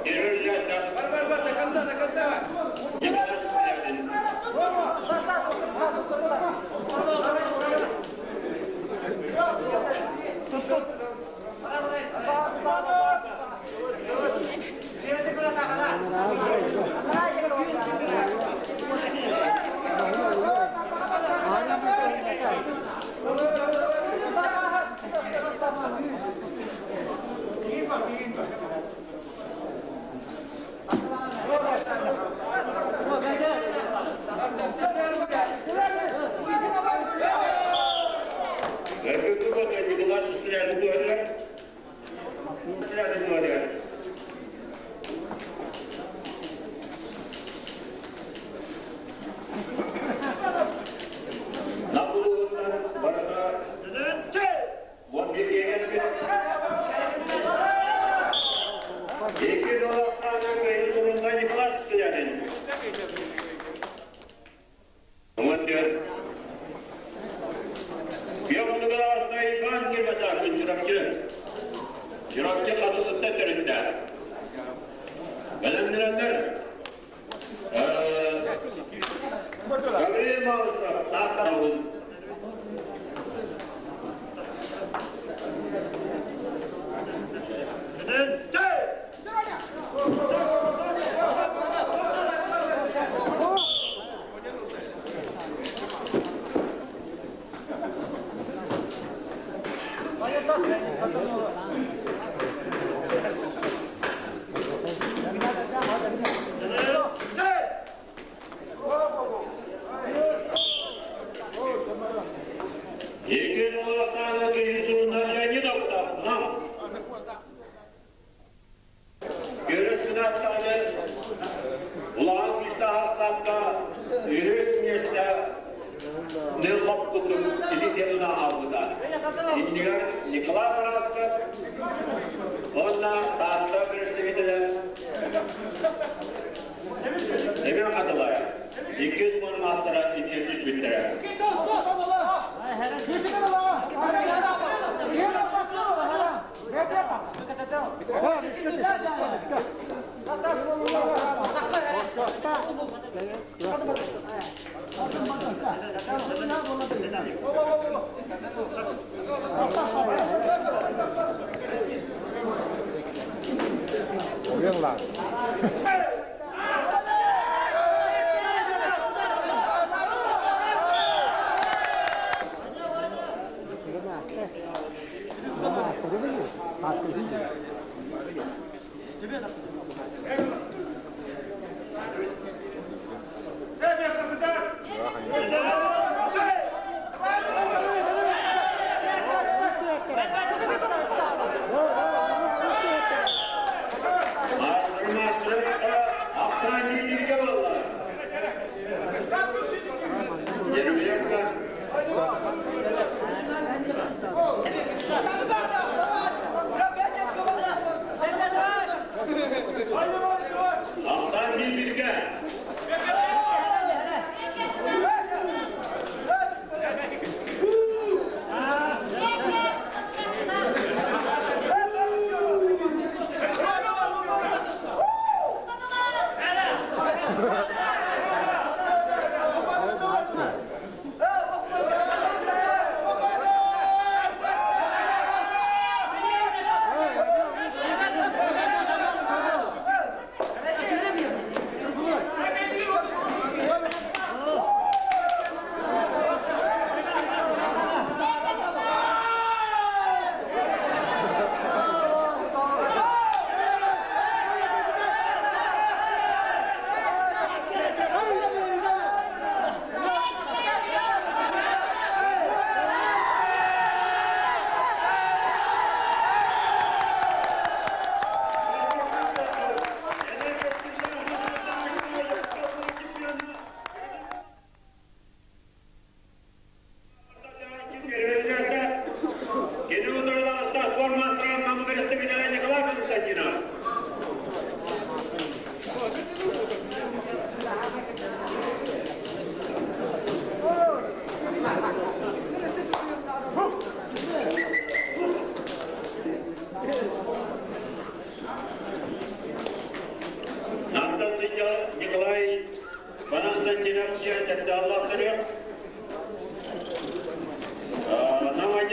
До конца, до конца.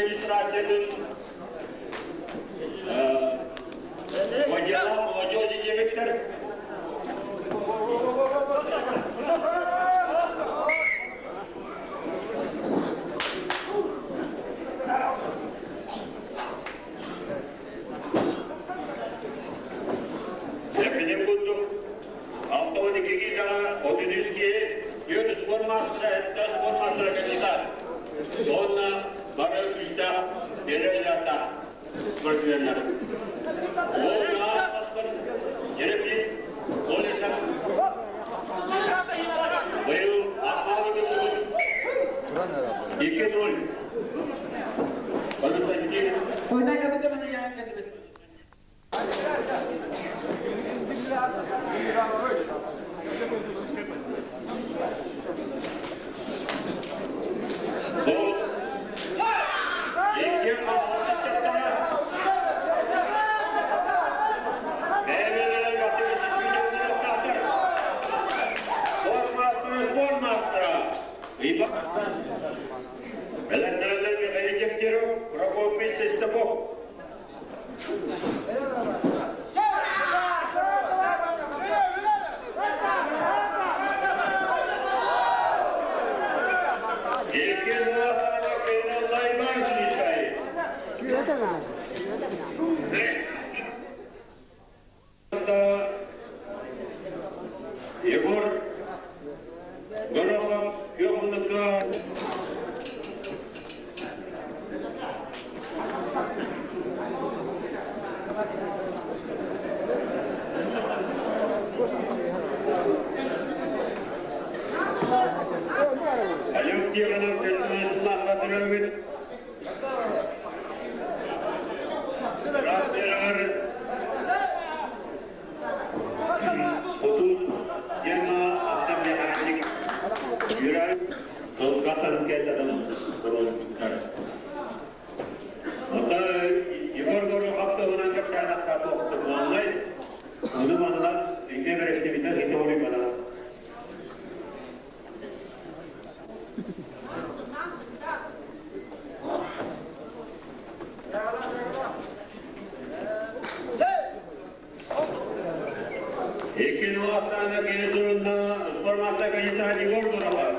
администрациятын отдела молодежи диэбиттэр. Эппитим курдук, 62 киилэҕэ 33 киһи, түөрт спорт маастара, сэттэ спорт маастара кандидат. Уонна бары күүстээх биэрэ спортсменнар. Уонна Ерепин Олесов быйыл Ахмалыгы 2-0. Константин. Бу икки Бэлэмнэрэллэр Михаил Дегтярев, Прокопий Шестаков. Егор Горохов күөх муннукка. Олег Тихонов Кэллээх төрөөбүт Хоту Герма автомеханик Юрай Толгатан кэллэҕин туруорбуттар. Ота Егор Горохов туһунан кэпсээн туохтугуоннай, ону манна инге бэрэстибитэ хиторуйбана. Икки Ахсаана кини турунна спортмаста кандидат Егор Горохов.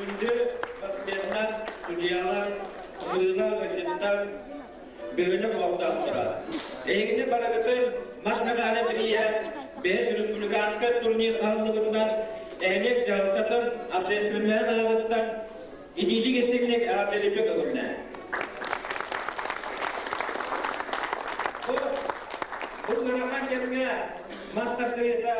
Күндү спортсменнар, судьуйалар, ыҥырыылаах ыалдьыттар, бөһүөлэк олохтоохторо! Эһигини барыгытын мас медали бирииһэ бэһис республиканскай турнир аһыллыбытынан нэһилиэк дьаһалтатын общественнай аатыттан итиитик истиҥник эҕэрдэлииргэ көҥүллээ. Бу, бу ыарахан кэмҥэ мас тардыһыыта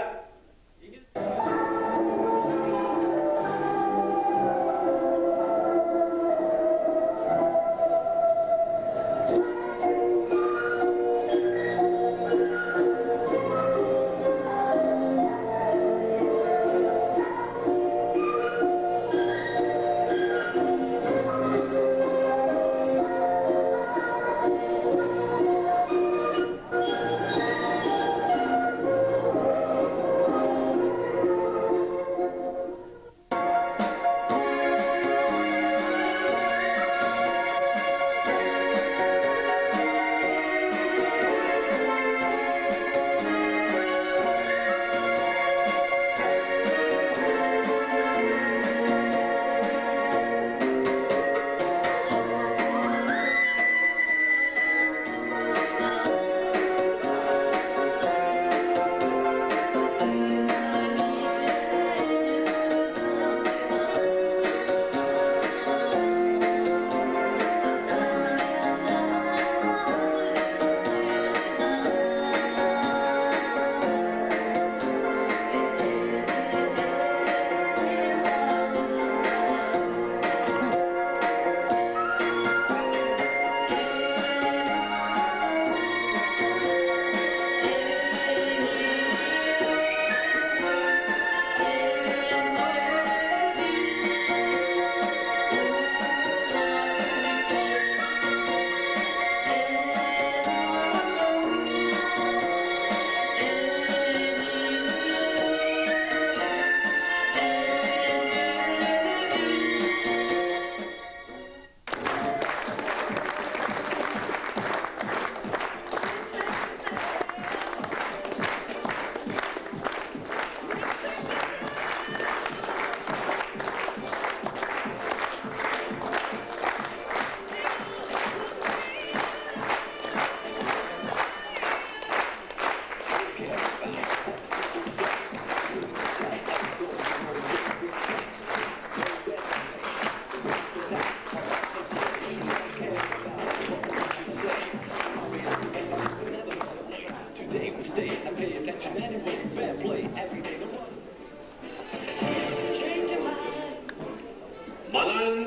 Манан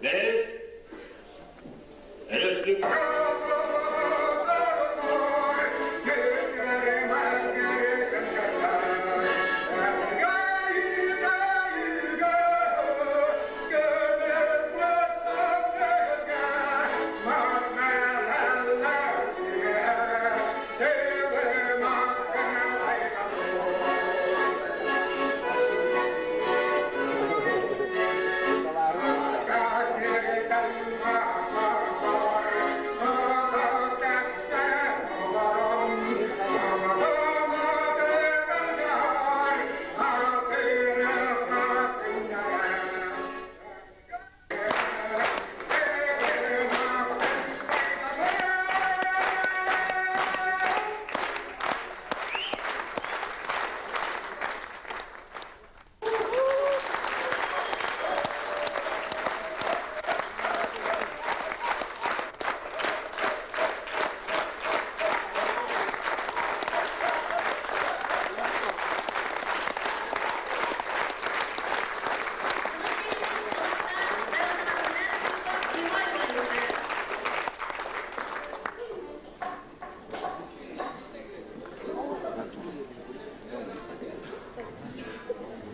бэһис өрөспүүбүлүкэ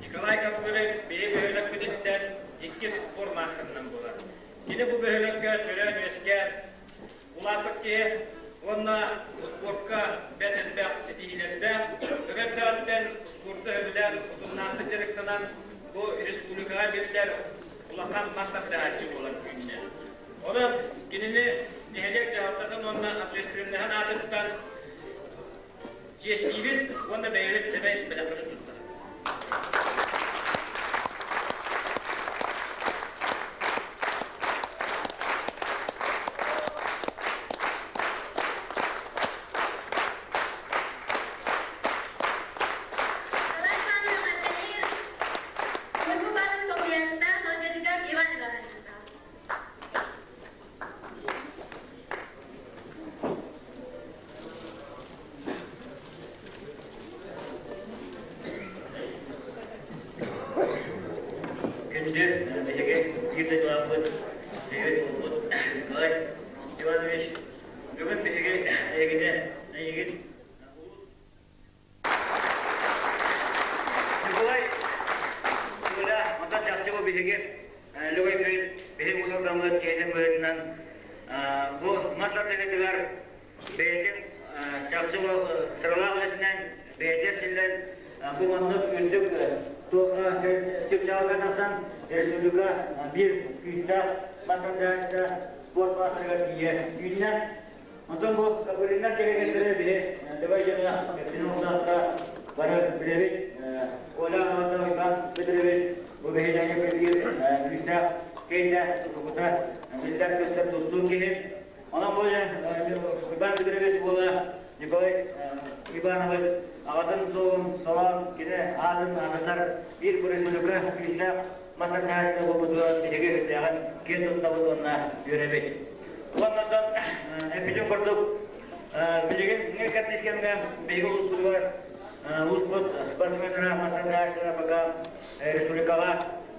Николай Гаврилович бэйэ бөһүөлэкпититтэн иккис спорт маастарынан буолар. Кини бу бөһүөлэккэ төрөөн-үөскээн улааппыт киһи уонна успуорка бэрт элбэх ситиһиилэрдээх, ыга элбэҕиттэн спорду сөбүлээн утумнаахтык дьарыктанан бу республикаҕа биллэр улахан мас тардыһааччы буолан үүннэ. Онон кинини нэһилиэк дьаһалтатын уонна общественноһын аатыттан чиэстиибит уонна бэйэбит сэмэй бэлэхпитин туттабыт. Күндү биһиги биир дойдулаахпыт, биһиги уолбут Николай Иванович, бүгүн биһиги эйигини, эйигин Николай Коля, онтон чахчы бу биһиги Лөгөй биһиги уус-алдаммыт киһитин быһыытынан бу мас ардыгытыгар бэйэтин чахчы сыралаах үлэтинэн бэйэтигэр силлэн бу маннык үрдүк туохха чыпчаалга тахсан республика биир күүстээх мас тардыһааччыта спорт маастарыгар тиийэ үүннэ. Онтон бу Копыриннар кэргэттэрэ биһи Лөгөй дьоно кэптин олохтоохторо бары билэбит. Коля аҕата Иван Петрович бу биһиги биир күүстээх киһитэ, тукукута биллэр-көстөр тустуу киһи. Онон бу Иван Петрович уола Николай Иванович аҕатын суолун солоон кини аатын аататар биир республика күүстээх мас тардыһааччыта буолбутугар биһиги үрдээҕин киэн туттабыт уонна үөрэбит. Уоннаттан эппитим курдук билигин кэрдиис кэмҥэ биһиги улууспутугар улууспут спортсменнара, мас тардыһааччылара пока республикаҕа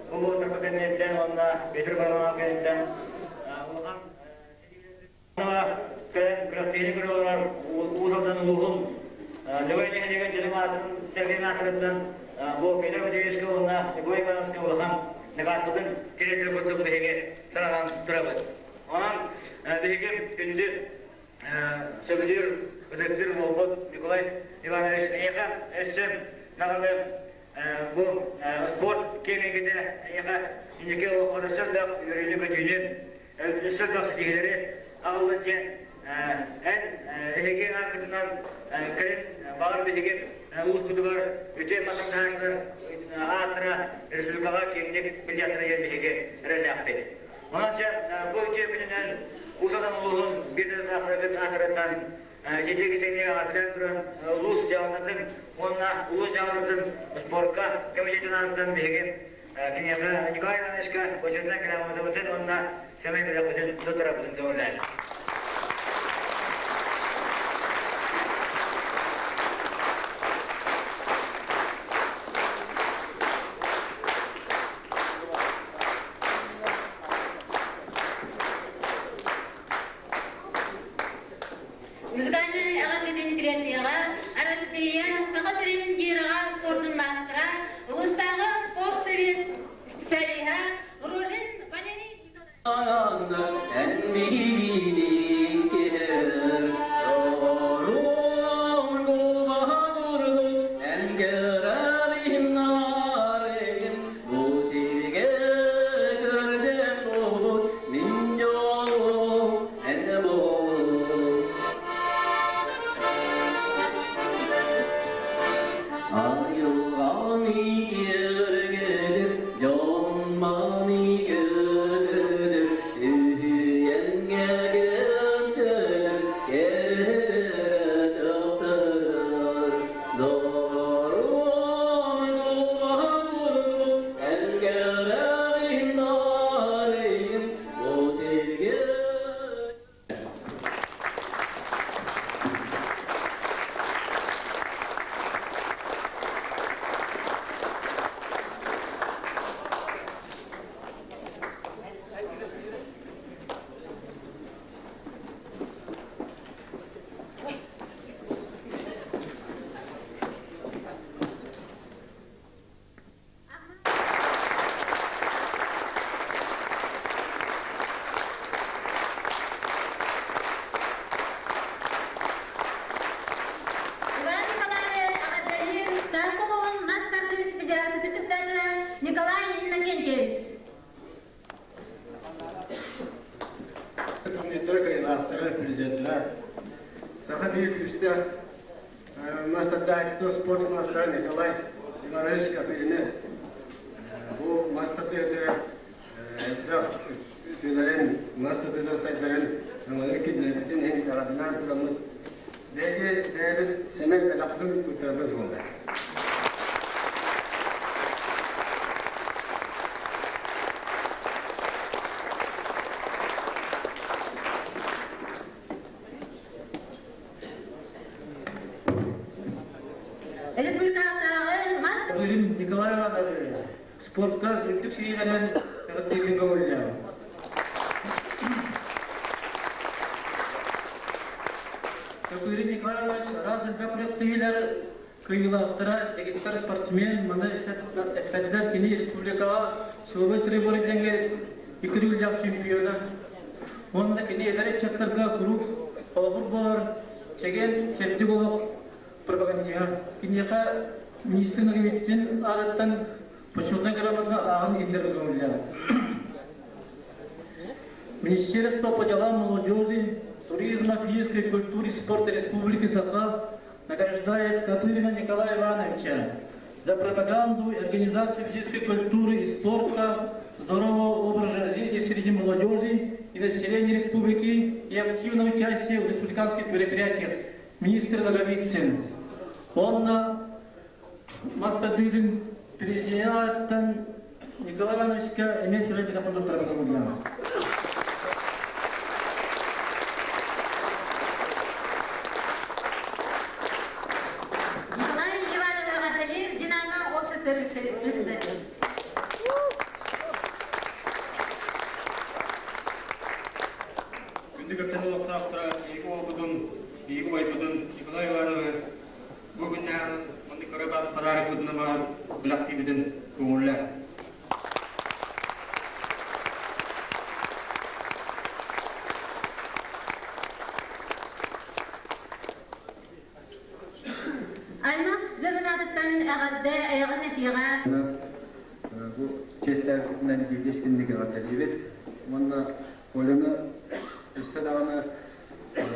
кубоктарбыт кэнниттэн уонна Петр Баранов кэнниттэн улахан Кэлэн күрэхтэһиини көрө олорор Уус Алдан улууһун Лөгөй нэһилиэгин дьонун аатын Сергей аатырыттан бу Петр Матвеевичка уонна Николай Ивановичка улахан накааспытын тириэрдэр курдук биһиги сананан турабыт. Онон биһиги күндү сөбүлүүр, ытыктыыр уолбут Николай Иванович эйиэхэ өссө даҕаны бу спорт киэҥ эйгэтэ эйиэхэ инники олоххор өссө элбэх үөрүүнү-көтүүнү өссө элбэх ситиһиилэри аҕаллын диэн эн эһиги ааккытынан кэлин баҕар биһиги улууспутугар үтүө масамнаһааччылар ааттара республикаҕа киэҥник билиэхтэрэ диэн биһиги эрэллээхпит. Онон дьэ бу үтүө күнүнэн Уус Алдан улууһун биир дойдулаахтаргыт аатырыттан Дьиэ Ксения аҕардаан туран улуус дьаһалтатын уонна улуус дьаһалтатын спорка комитетын аатыттан биһиги киниэхэ Николай Ивановичка бочуотунай грамотабытын уонна сэмэй бэлэхпитин туттарарбытын көҥүллээн. Музыкальнай эҕэрдэтин тириэрдиэҕэ Россия Саха сирин гираҕа спордун маастара, улуустааҕы спорт совет специалиһа Рожин Валерий Николаевич. Эн миигин киһир, эн кэрэлин бу сиргэ көрдем буолбут мин дьолум эн буол. Айылҕаны киэргэтэр, дьон-маны көтүтэр, үһүйэҥҥэ кэпсэнэр, кэрэ сөхтөрөр. Доҕоруом дууһам эн кэрэҕин нарыйын, бу сиргэ Иван Николаевич Аҕаддалиир Таатта улууһун мас тардыһыы федерациятын председателэ Николай Иннокентьевич. Турнирдара кыайыылаахтара, президеннэрэ Саха биир күүстээх мастардааччыта спорт маастара Николай Иванович Копырины бу мас тардыһыытыгар элбэх үтүөлэрин, мас тардыһыыта сайдарын өҥөлөрүн киллэрбитин иһин эҕэрдэлээн тураммыт биһиги бэйэбит сэмэй бэлэхпин туттарабыт буолла. Республикатааҕы мас Николай Иванович, Спортка үрдүк ситиһиилэринэн эҕэрдэлиирин көҥүллээҕин. Копырин Николай Иванович араас элбэх күрэхтэһиилэр кыайыылаахтара, дэгиттэр спортсмен, маны эппэтилэр кини республикаҕа силовой триборы диэҥҥэ икки төгүллээх чемпиона. Уонна кини эдэр ыччаттарга куруук холобур буолар чэгиэн чэбдик олох пропагандиһа. Киниэхэ министр Ноговицын аатыттан почетнай грамота ааҕан иһиннэргэ көҥүллээх. Министерство по делам молодежи, туризма, физической культуры и спорта Республики Саха награждает Копырина Николая Ивановича за пропаганду и организацию физической культуры и спорта, здорового образа жизни среди молодежи и населения республики и активное участие в республиканских мероприятиях. Министр Ноговицын. Онно мастардыытын президенттан Николай Ивановичка эмиэ сирэй бэлэх көҥүллээх. Николай Иванович Эҕэрдэлиир Динамо общество председатель. Күндү көптөн олохтоохторо, биһиги уолбутун, биһиги убайбытын Николай Ивановы бу күннээҕин маннык кыра подарокпытын баран бэлэхтиибитин көҥүллээ. Аймах дьонун аатыттан эҕэрдэ эйэҕин этиэҕэ. Бу чиэстээбитинэн бииргэ истинник эҕэрдэлиибит. Уонна Оляны өссө даҕаны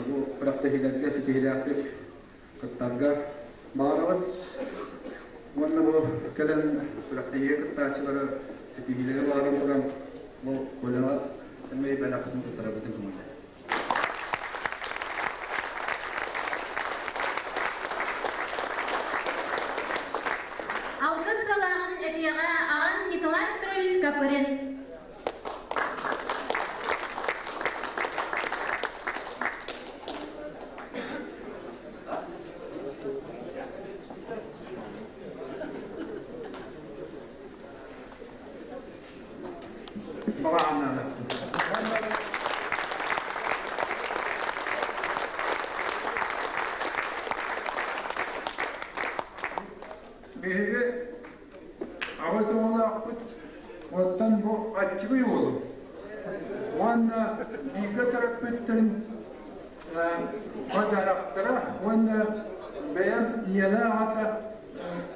бу күрэхтэһиилэргэ ситиһиилээхтик кыттаргар баҕарабыт. Уонна бу кэлэн күрэхтэһиигэ кыттааччылары ситиһиилэри баҕаран туран бу Коляҕа сэмэй бэлэхпитин туттарарбытын көҥүллэһэбит. Алгыс тылааҕын этиэҕэ аҕаҥ Николай Петрович Копырин. Биһиги аҕыс оҕолоохпут, оттон бу аччыгый уолум. Уонна бииргэ төрөппүттэрин бадарахтара уонна бэйэм ийэлээх аҕата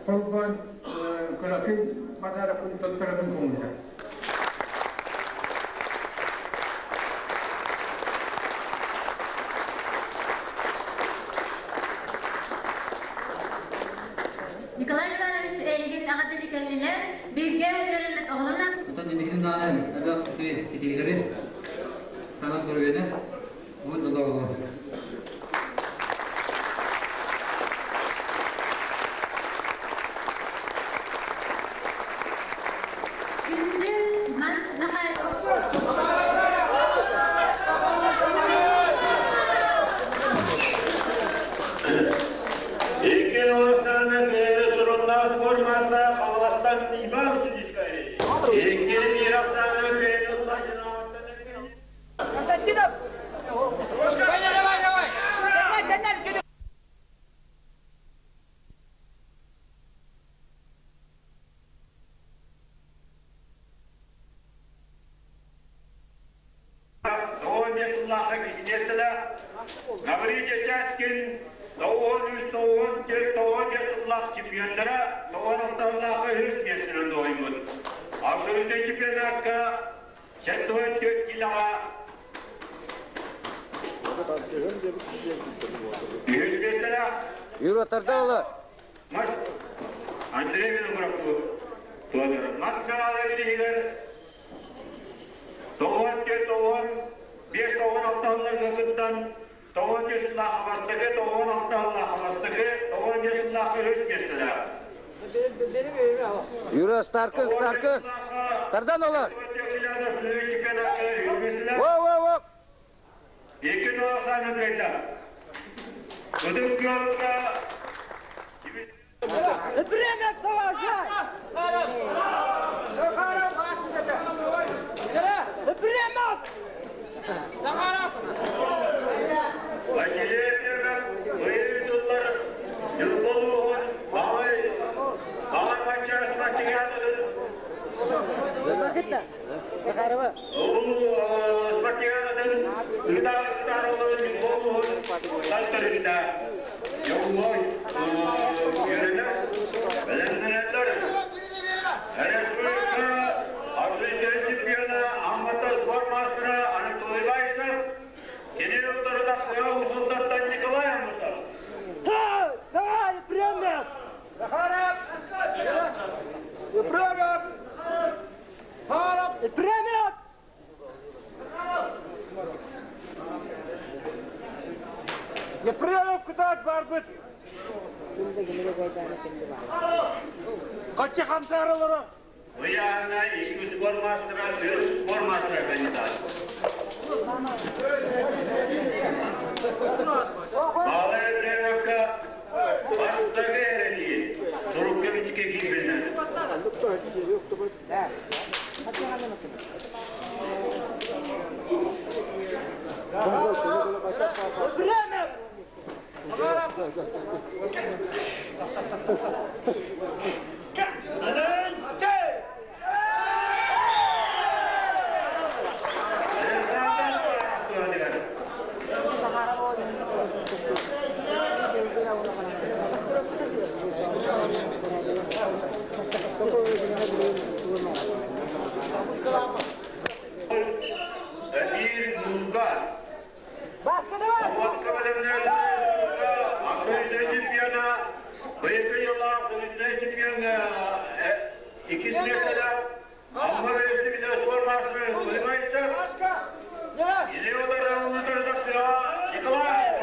холбоон кыракый бадарахпын туттарабын көҥүлэ. Николай Иванович эйигин эҕэрдэлии кэллилэр, бииргэ үөрэммит оҕолорунан. Оттон инникитин даҕаны элбэх ситиһиилэри санаан көрүөнэ, уһун дьоллоох буолуо. Күндү мас Икки олохтоно кыайыы суруннаах формасына Хаҥаластан Иван Сидишкай. Икки биир ахсаана кыайыы Константинов! Давай, давай, давай! Давай, Тоҕо киһиниэстэлээх Гаврил Десяткин тоҕуон үс тоҕуон төрт тоҕуон биэс сыллаах чемпионнара тоҕуон алта сыллаахха үһүс миэстэнэн дуоһуйбут. Абсолютнай чемпионатка 74 килоҕа үһүс миэстэлээх Юра, тарда Андрей Винокуров туонар. Мас Михайлович иһигэр тоҕуон түөрт оҕон, биэс тоҕуон алта сылларга кыттан, тоҕуон түөрт сыллаахха бастакы, тоҕуон алта сыллаахха бастакы, тоҕуон биэс сыллаахха үһүс миэстэлээх. Юра, Старкын, Старкын! Тардан олор! Во-во-во! Екі тоқсан өтірейді. Бұдың көлігі Время давай! Время! Захаров! Василий Ефремов выйдулар Юрболуğun Bağay Bağay Pancar Spartikanı'nın Ulu Spartikanı'nın Gıda Gıdarı'nın Yurbolluğun Santırı'nda Yolmoy yönünü Belendirenler Respublika Абсолютный чемпиона Аммата спорт мастера Анатолий Байсов, Кирилл Усултаттан Николай Амусов. Давай, время! Захаров! Ефремов! Харов! Время! Ефремов куда барбыт? Качы хамсарылары? Уяна iki spor mastera, bir spor mastera кандидат. Bağlı Ефремовка Бастағы әрәти, Сурукка битке кибенен. Время! Bir Muzga. İkisine kadar Amma verisi bir de spor masteri Süleyman Yine olarak Nikolay.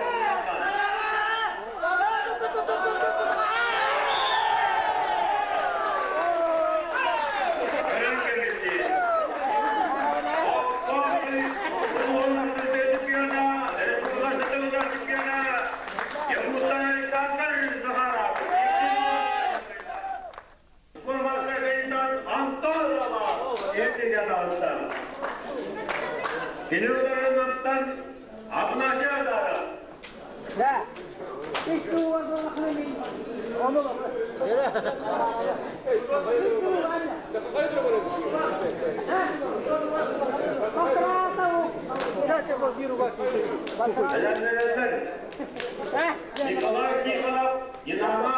Николай Тихонов, Динамо,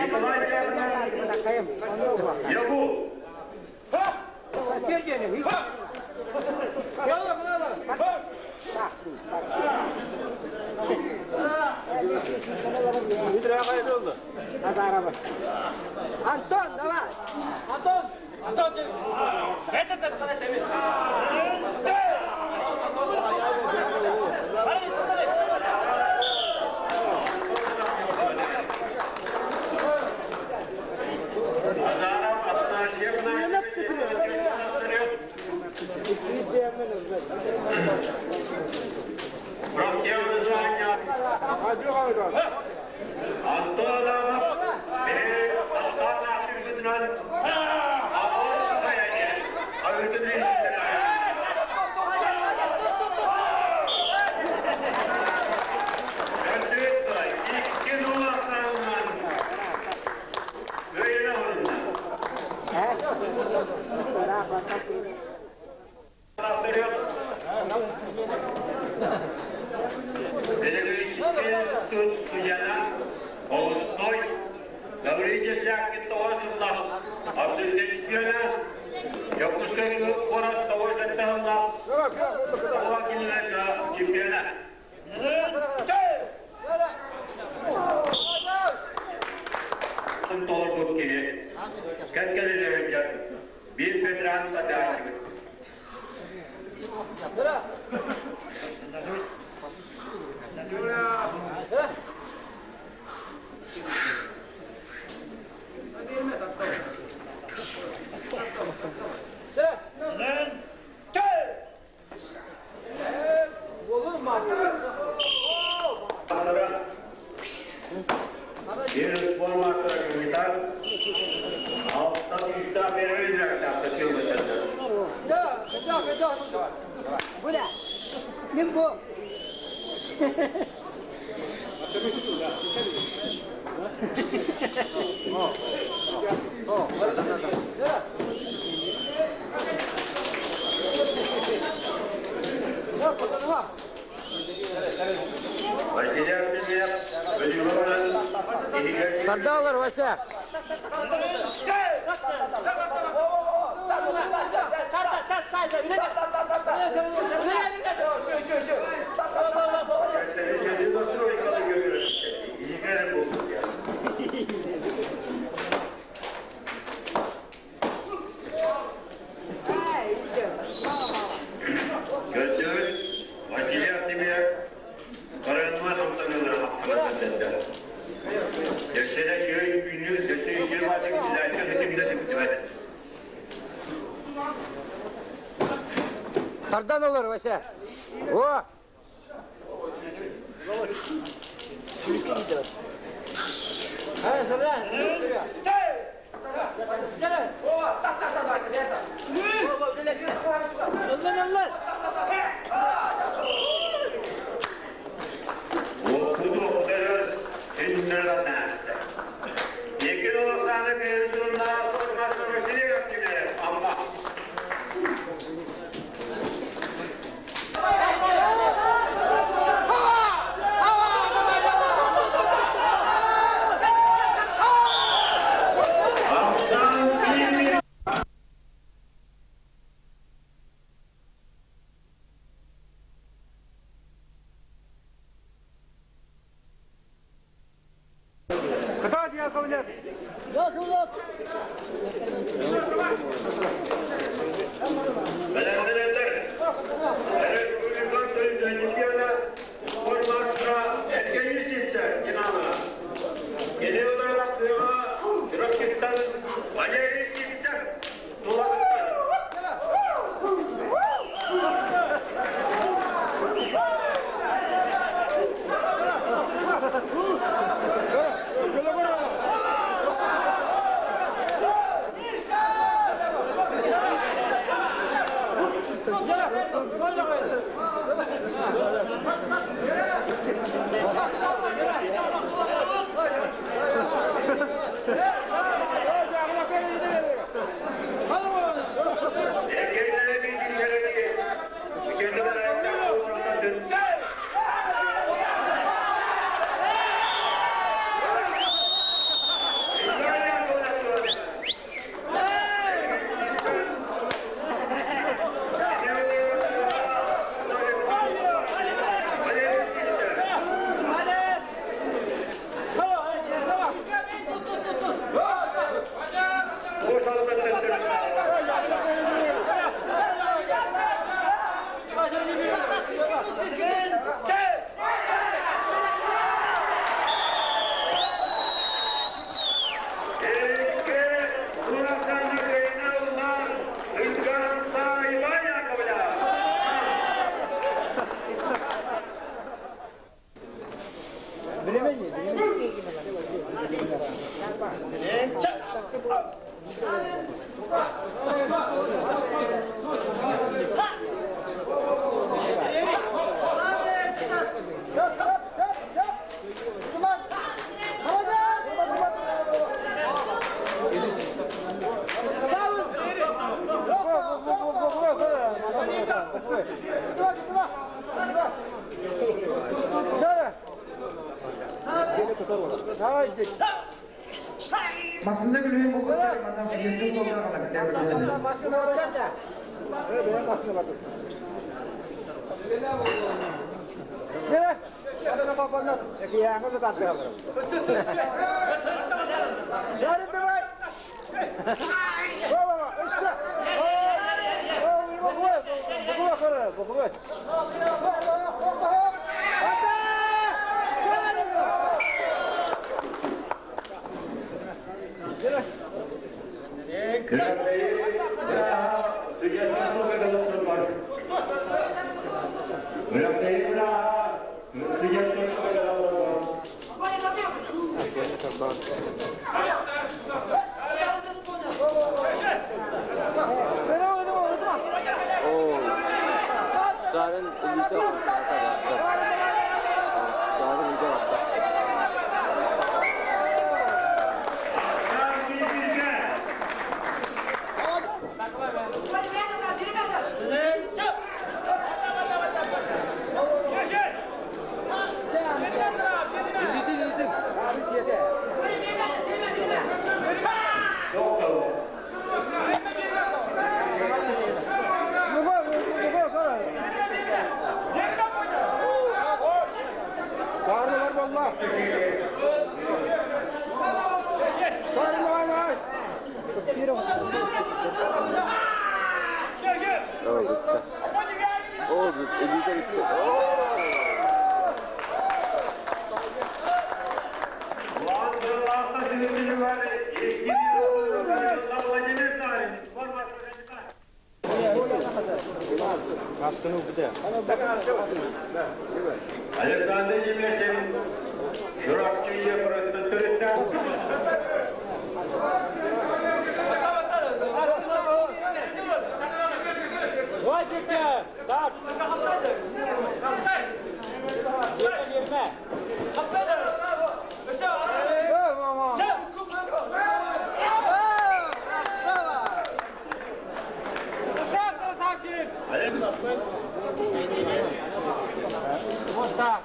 Николай Тихонов, Ягу. Антон, давай! Антон! Антон! Это Азаров, Афанасьев, Антонов, Олустой, Гаврилий Десяткин тоғыз Абсолютный чемпиона, Якутскай город тоғыз чемпиона. Толор кеге. Кәткәлелер bir veteran adayı. Bir spor Мин бу. Сардалар, Вася! Götür, Vasily Artemiev, Karanlığa toplanıyorlar hakkında. Göstere şey ünlü, göstere şey var, Тардан олор, Вася! О! Okudu okudu, tündürden näste. Yekin olsanı mevzunla sormasını Vasily Artemiev, amma. Куда Яковлев? Яковлев! Belendirenler, Respublikan Sözleşmesiyle formasına erken yüzsüzler Cinan'a. Genel olarak kıyığa, Türkistan, Valeri Sivitler, Dolakistan. Erkenlere bir dinlereki, mükemmel ayakta olmaktadır. Масында күлүһүн булгуттар, мандан съезден солга Саарын илиитэ хамсаата барда. Саарын илиитэ барда. Илиитин илиитин. Саарылар болла. Саарын давай, давай. Оо, бүттэ. Оо, бүттэ. Илиитэ бүттэ. Александр Емесин, Чурапчы Епрыттан төрүттэн. Вот так.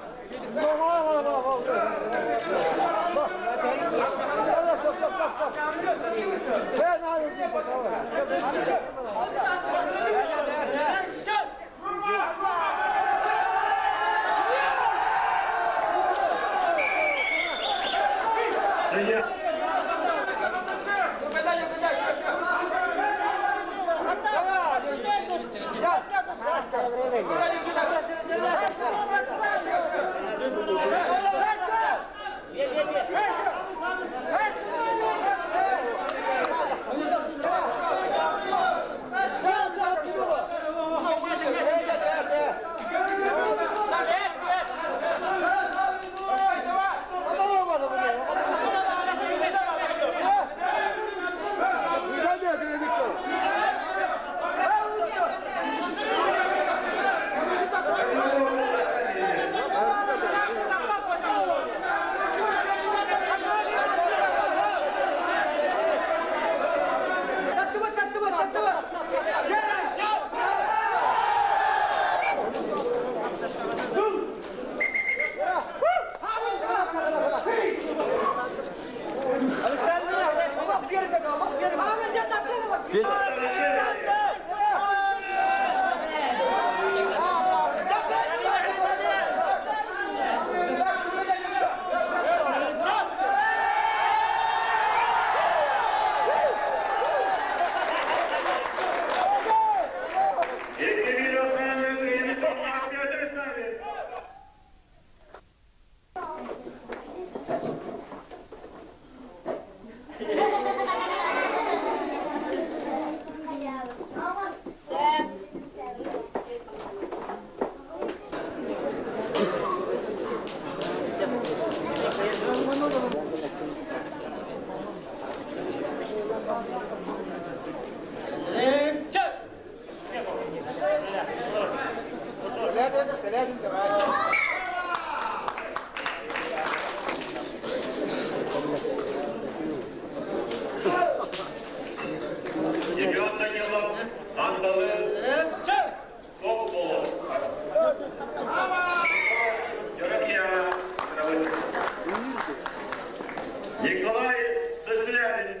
Семен Данилов, Андалы, Топ-Болот. Николай Сызлярин,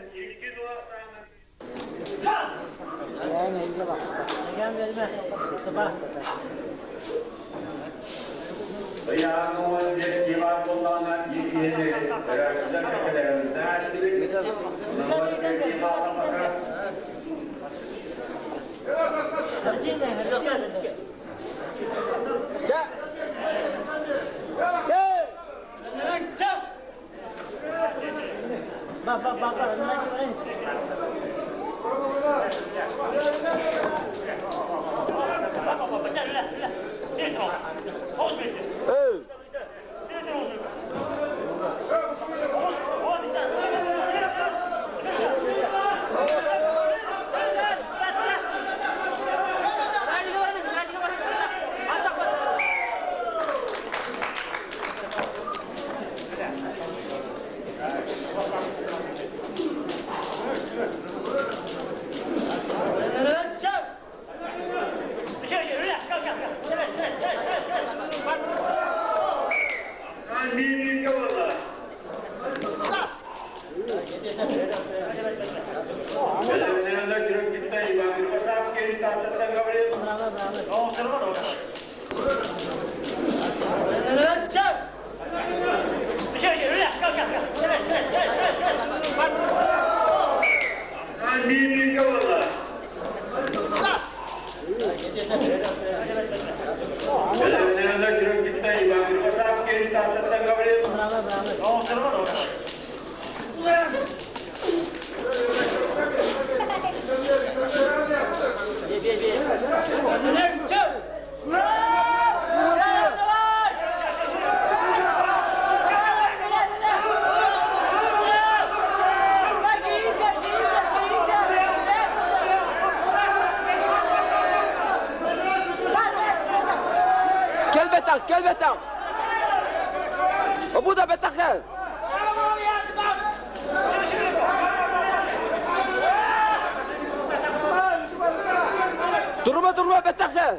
Гаврил. Биир-бииргэ буолла. Бэлэмнэнэллэр Чурапчыттан Иван Кривошапкин, Тааттаттан Гаврил. Кэлбэтэх, кэлбэтэх. Бу да бэтэх кэл. Durma durma бэтэх кэл.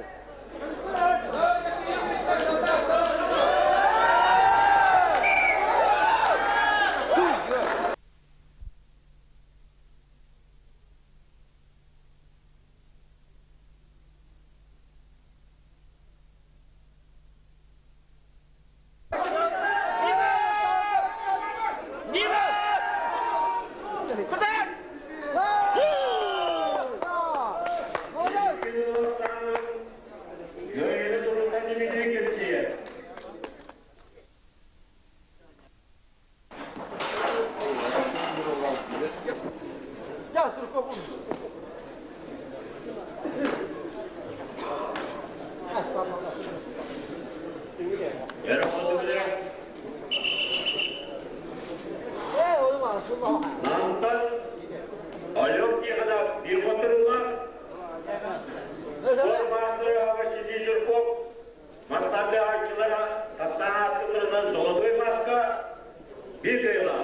Göğünü turundan Dimitri Kepçi'ye. Намтан Алёк Тихонов bir хотурулар. Спорт маастара Василий Жирков мастарды аччылара таптаан аттыларынан золотой маска bir кыйла.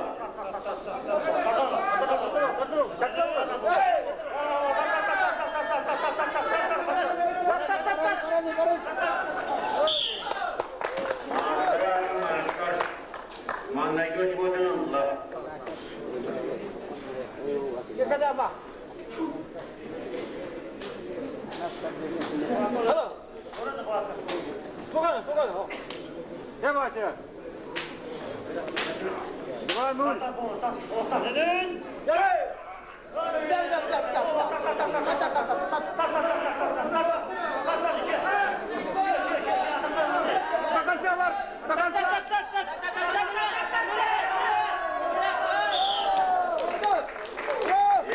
Маннайгы шуотын ылла.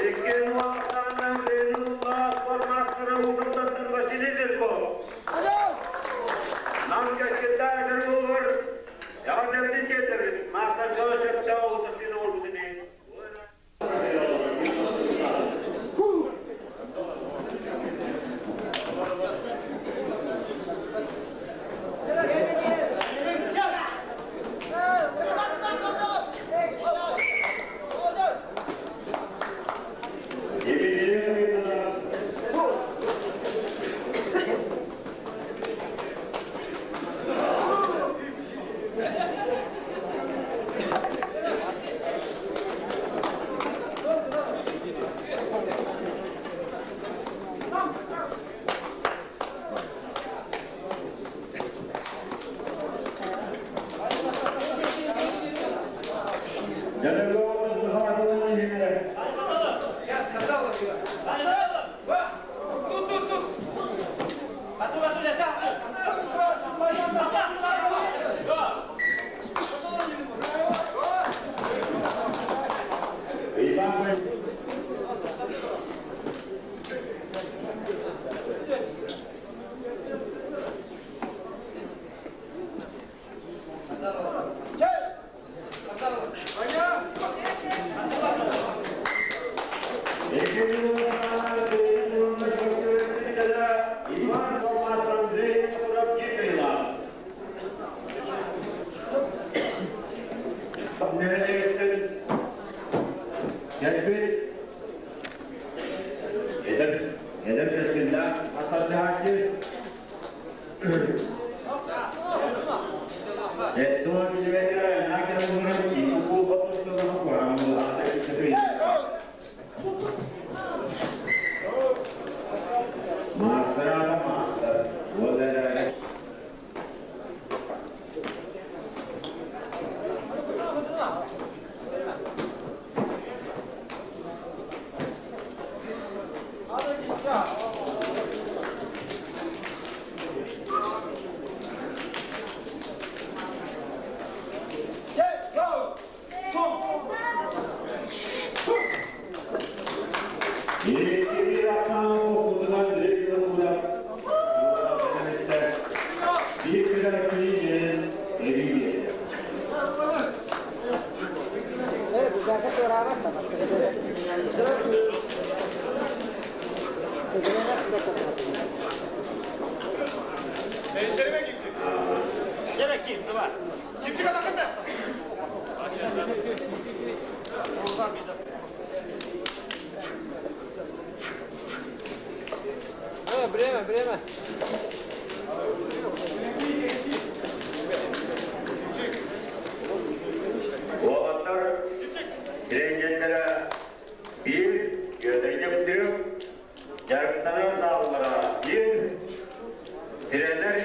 Иккен уақытынан Зейнулла спорт мастера Усалтаттан Василий Зерков. Нам кәскетті болыр. Яғдерден кетіріп, мастер жала чау тасыны олбудыны. Время, время. Уолаттар тренердэрэ биир Петр дьарыктанар сааллара биир тренер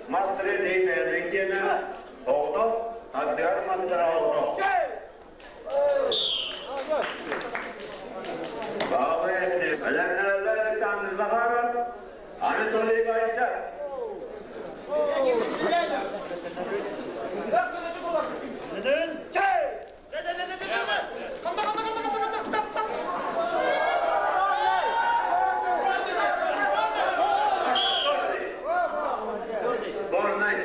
мастары деймээдин диэнэ тоҕото тардыгар мастара олоро. Баҕа Александр Захаров, Анатолий Вайсак. Горнай.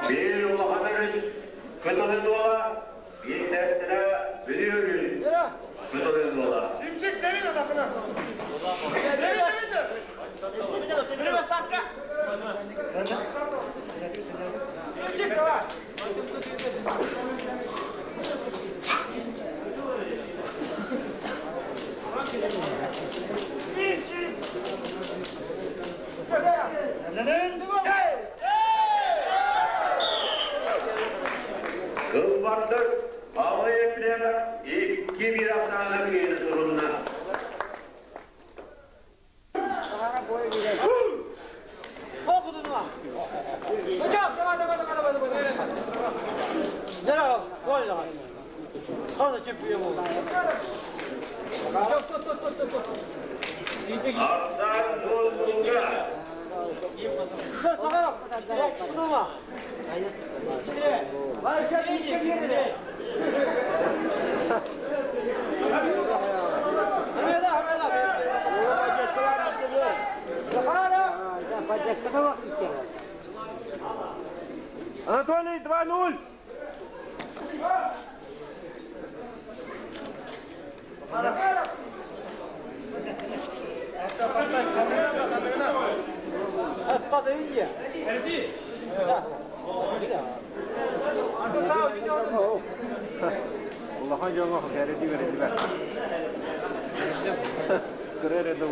Биир улахан өрүс кытылын дуола, биир тэстэрэ Бүлүү өрүс кытылын дуола. Кылбардык Павел Ефремов 2-1 ахсаана киһини сурунна. Ахсаан нол-нолга. Анатолий, 2-0! Улахан дьоҥҥо кэрэтии бэриллибэт. Кыра эрэ да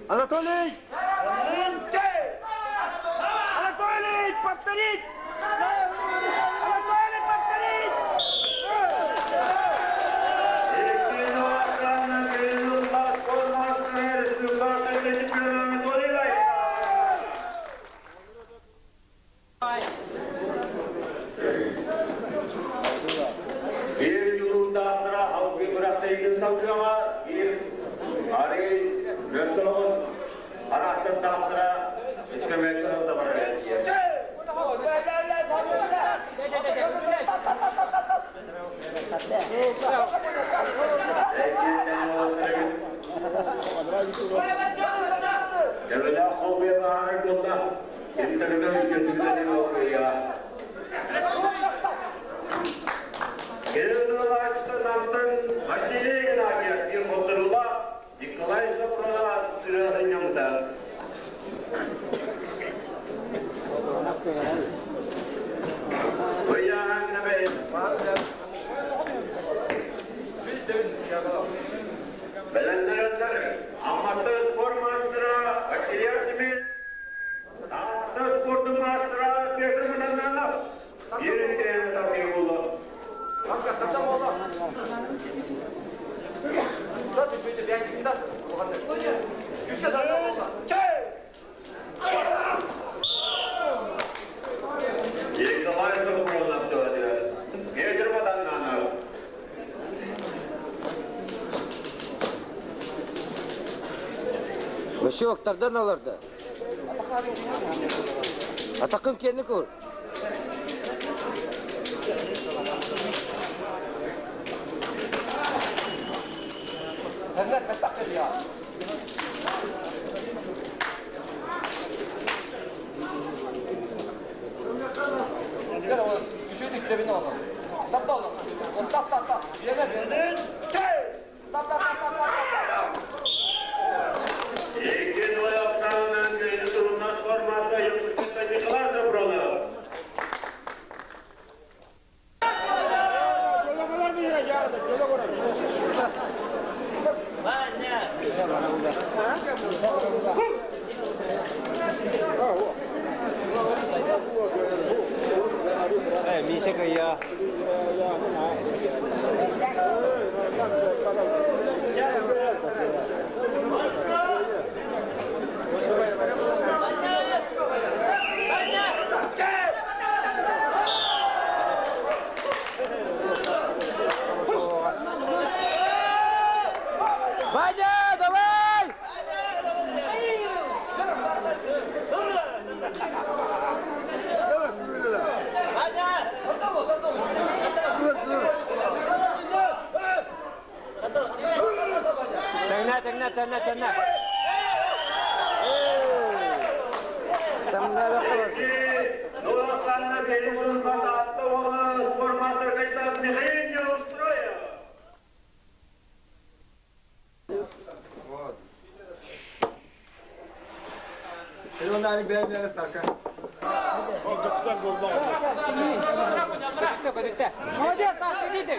Анатолий! Анатолий, повторить! Анатолий, повторить! Биир дьулуурдаахтара алгыы бырахтарыытын салгыаҕа, биир арыы мөлтөҕүн хараахтардаахтара искэмиэккэ да барар диэн. Төбөлөөх холбуйа баһаарай буолла, ким да көтүллэн окуйа. Кирилл Намтан Василий Геннадьев биир хотторула Николай Сопронова сырыһынньамта. Васек тардан олорду. Атакын киэнни кур. Ваня, давай! Тәңнә, тәңнә, тәңнә, тәңнә. Молодец, Саша, иди.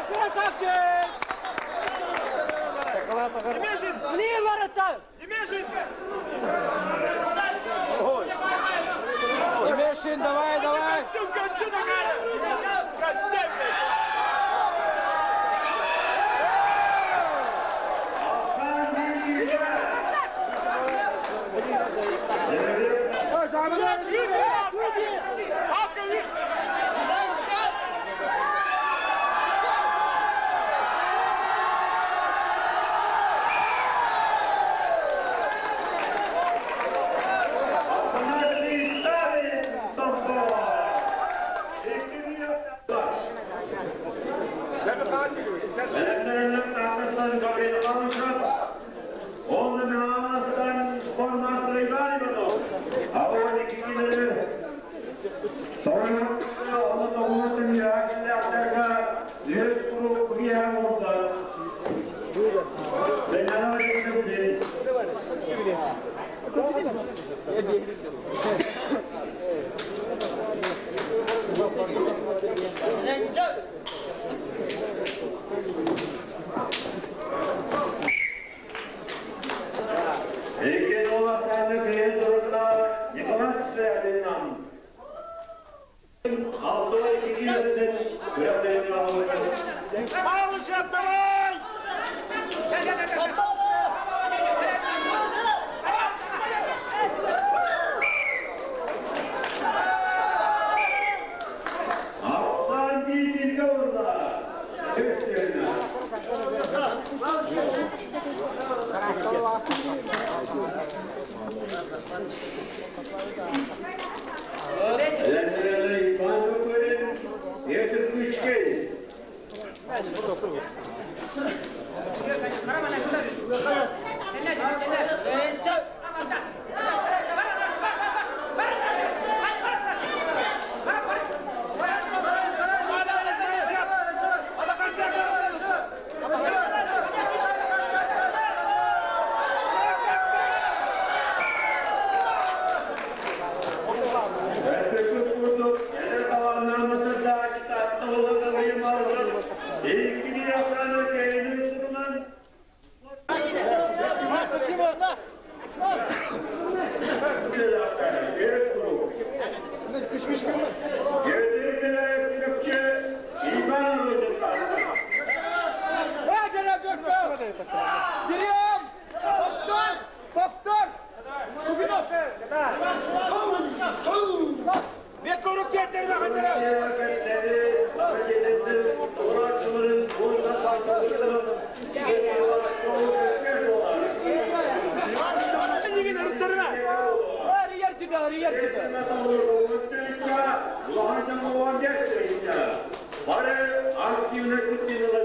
Красавчик! Блин, ворота! Емешин, давай, давай! Малышев, давай! 95 тыһыынча. Бары активнай кыттыыны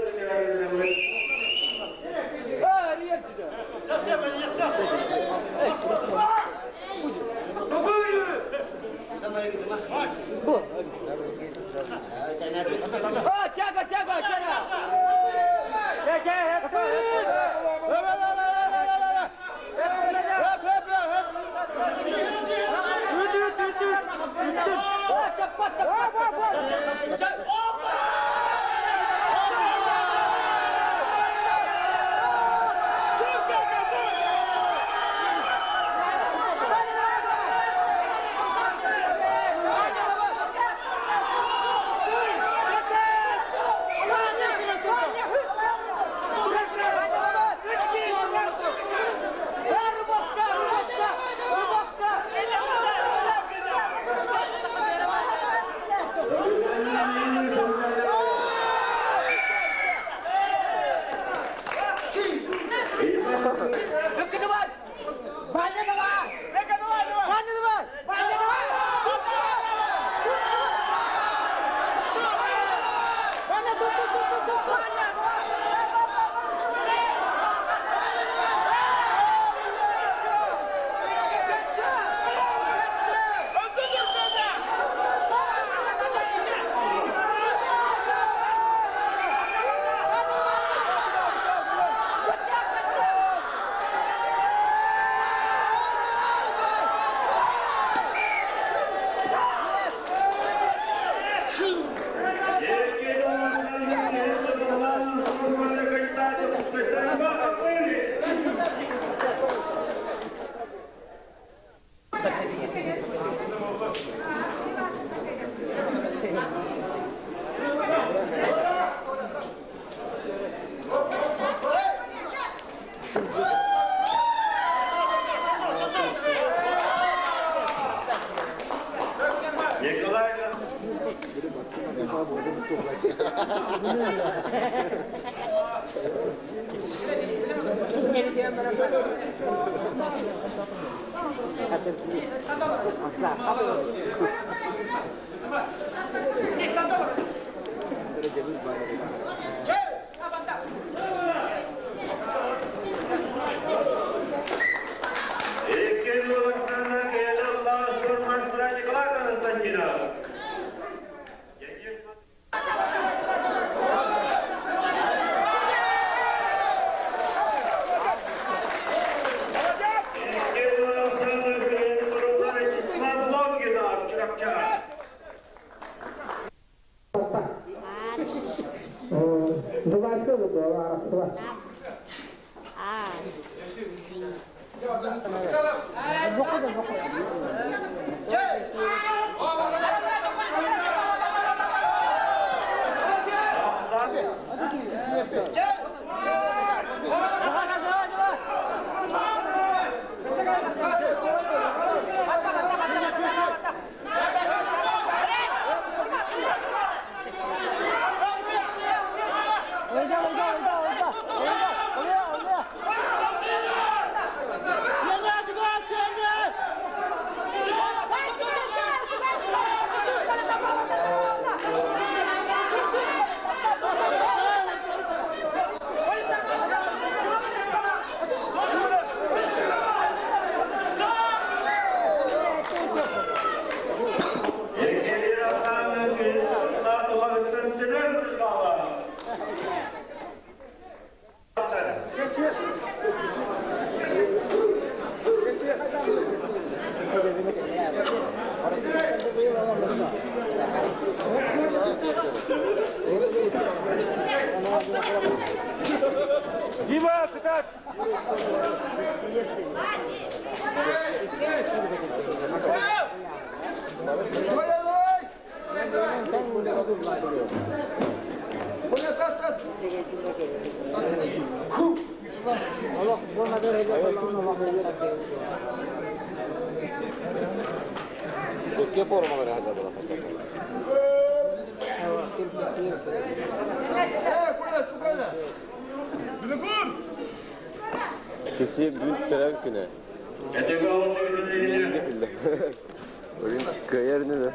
Кесие бүгүн төрөөн күнэ. Oyun кыайар ини да.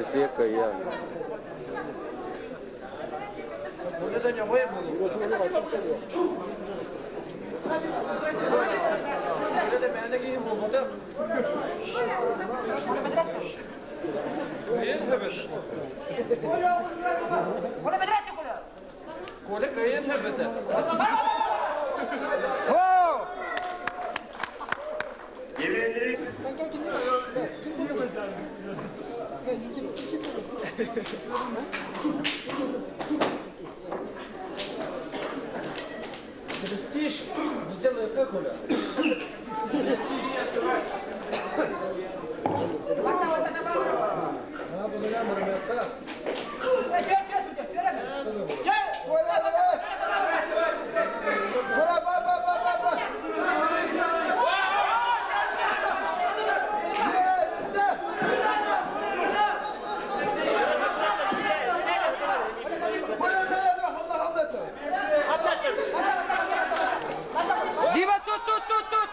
Россия кыайыа. Престиж сделай как Оля? Дима, тут, тут, тут, тут!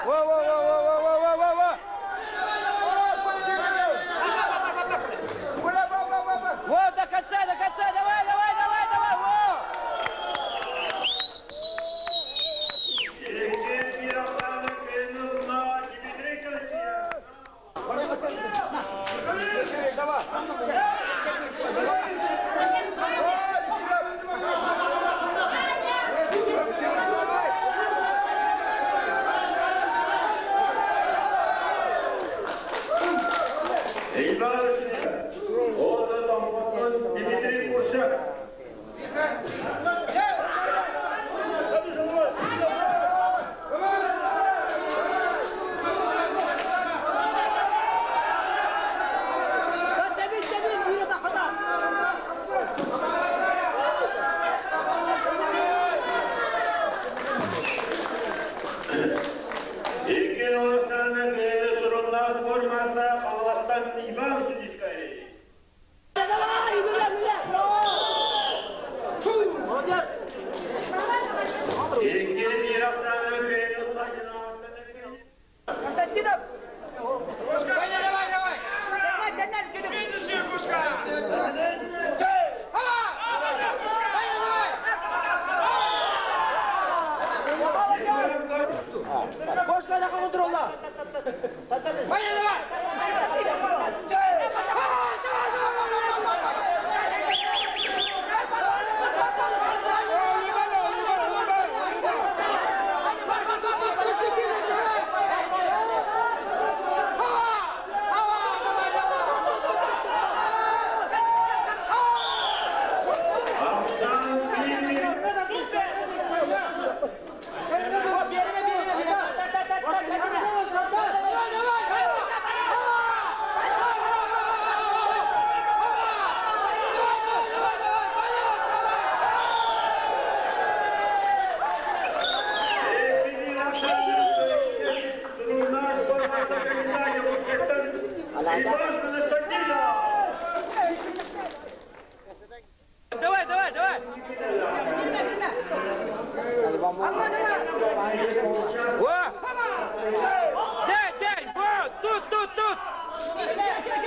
Во-во-во-во-во-во-во-во! Во, до конца, до конца, давай, давай, давай, давай, во! Дмитрий Курсак. Икки орыстарына кыайыы суруннаах формасына Хаҥаластан Иван Сидискай. Икки биир ахсаанынан кыайыы Константинов! Давай, давай, давай! Кошка да контрола! Давай, давай! Давай, давай, давай! Во! Дай, дай! Во! Тут, тут, тут!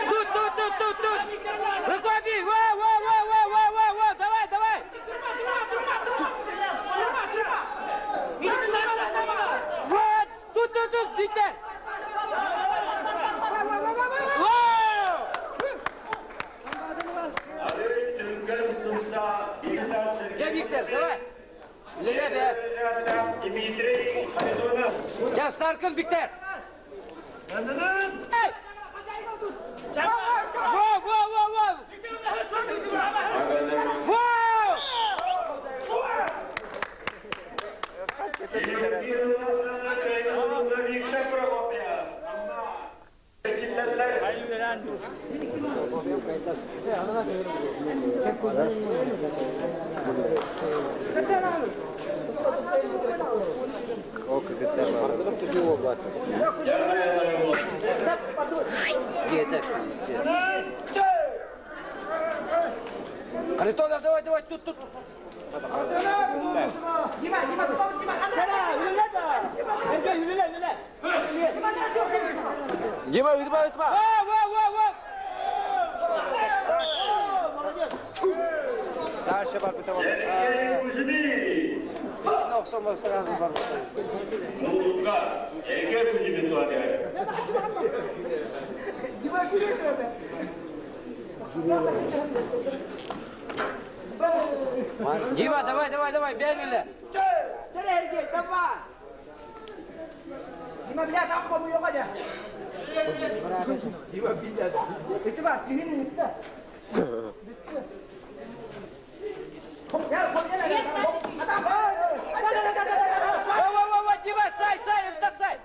Тут, тут, тут, тут, тут! Рукой бей! Во, во, во, во, во, во, во! Давай, давай! Вот! Тут, тут, тут! Виктор! Во! Где Виктор? Давай! Леле, бе! Дмитрий Харитонов. Сейчас, Старкин, Виктор! Эй! Во, во, во, во! Где-то пиздец. Харитонов, давай, давай, тут, тут. Дима, Дима, Дима! Во, во, во, во! Дальше бар бите Ноксом сразу бар. Дима, давай, давай, давай, бегали. Во, во, во, во, Дима, сай, сай, так сай.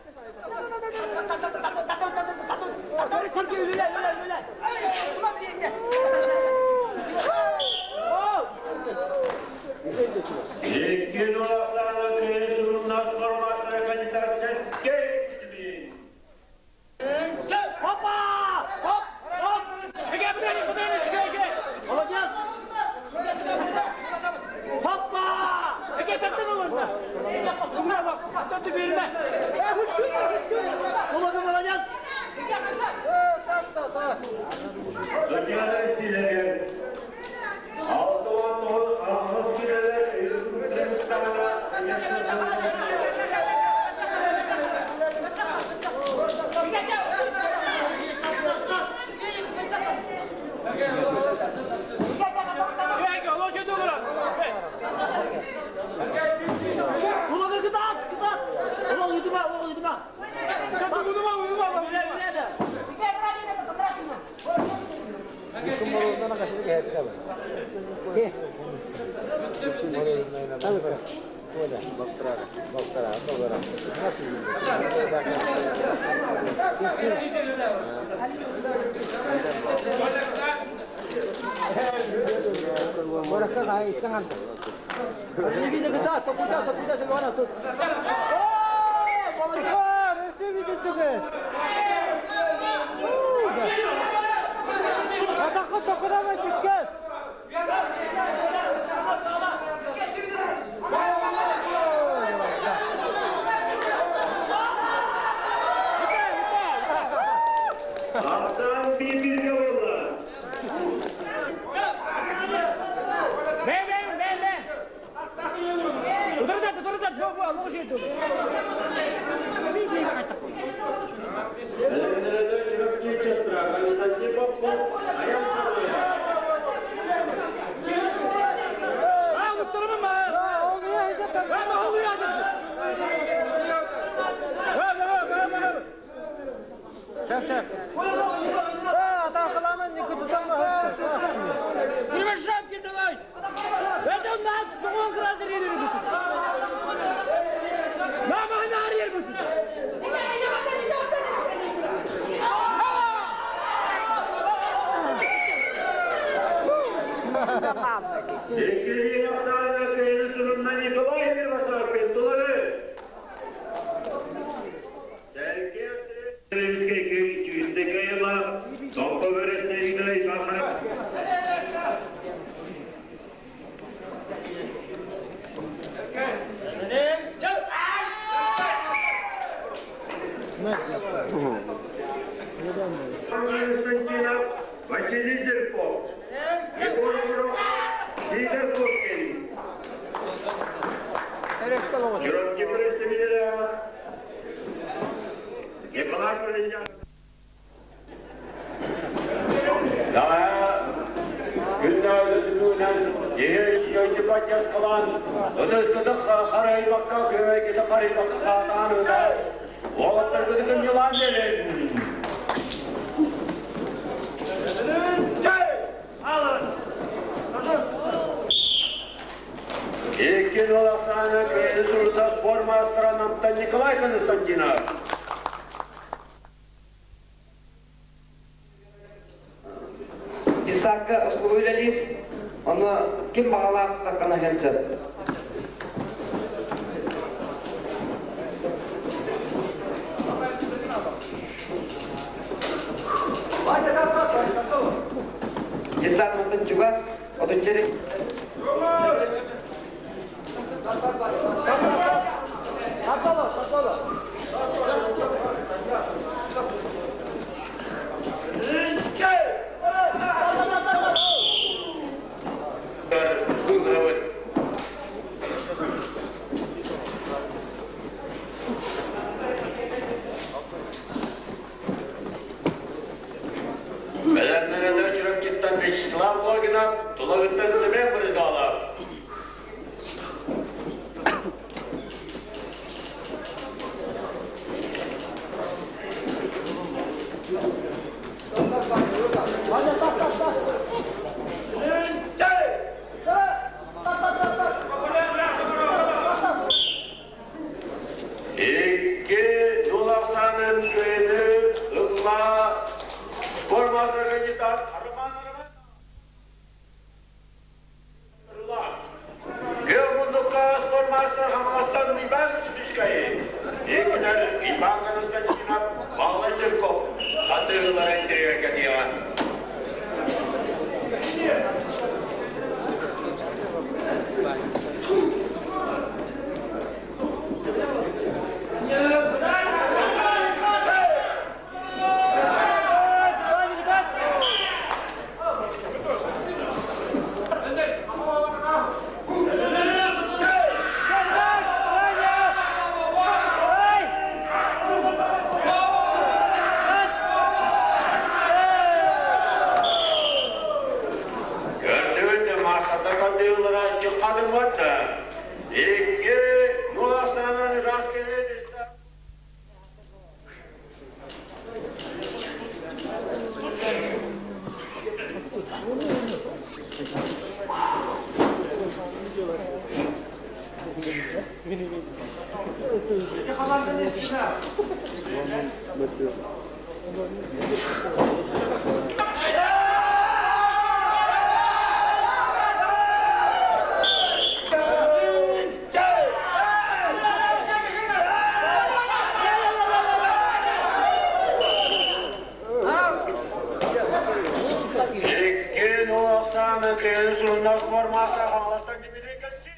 Дима, шапки давай! Василий Зерков, Егор Муров, Игорь Кокин. Широкий представителя Николай Колесник. Daha günlerde yer bakkas kalan, ödüsküdük karayı bakka, köye karayı bakka kağıdan öder. O vatandaşlıkın yılan verin. Alın! Икки нол ахсаана кыайыны туруса спорт маастара Намтан Николай Константинов. Детсадка оскуола үлэлиир, ону ким баҕалаах таххана сөп. Детсад мантан чугас, отучча Бэлэмнэнэллэр Чурапчыттан Вячеслав Логинов, Тулагыттан Семен Брызгалов. Икки дулахсанын кыайыны ылла спорт кандидат Роман Күөх мундукка спортмастер Хаҥаластан Иван Спичкай, иккитэр Иван Константинов, Павел Жирков хатыыларын тириэргэтиэҕэ. Көрдүгүт маастардар хандыылара чыккадыммат Икки нула ыраас кэлин Икки нула кыайыы сурунна спортмастер Хаҥаластан Дмитрий Кольцин.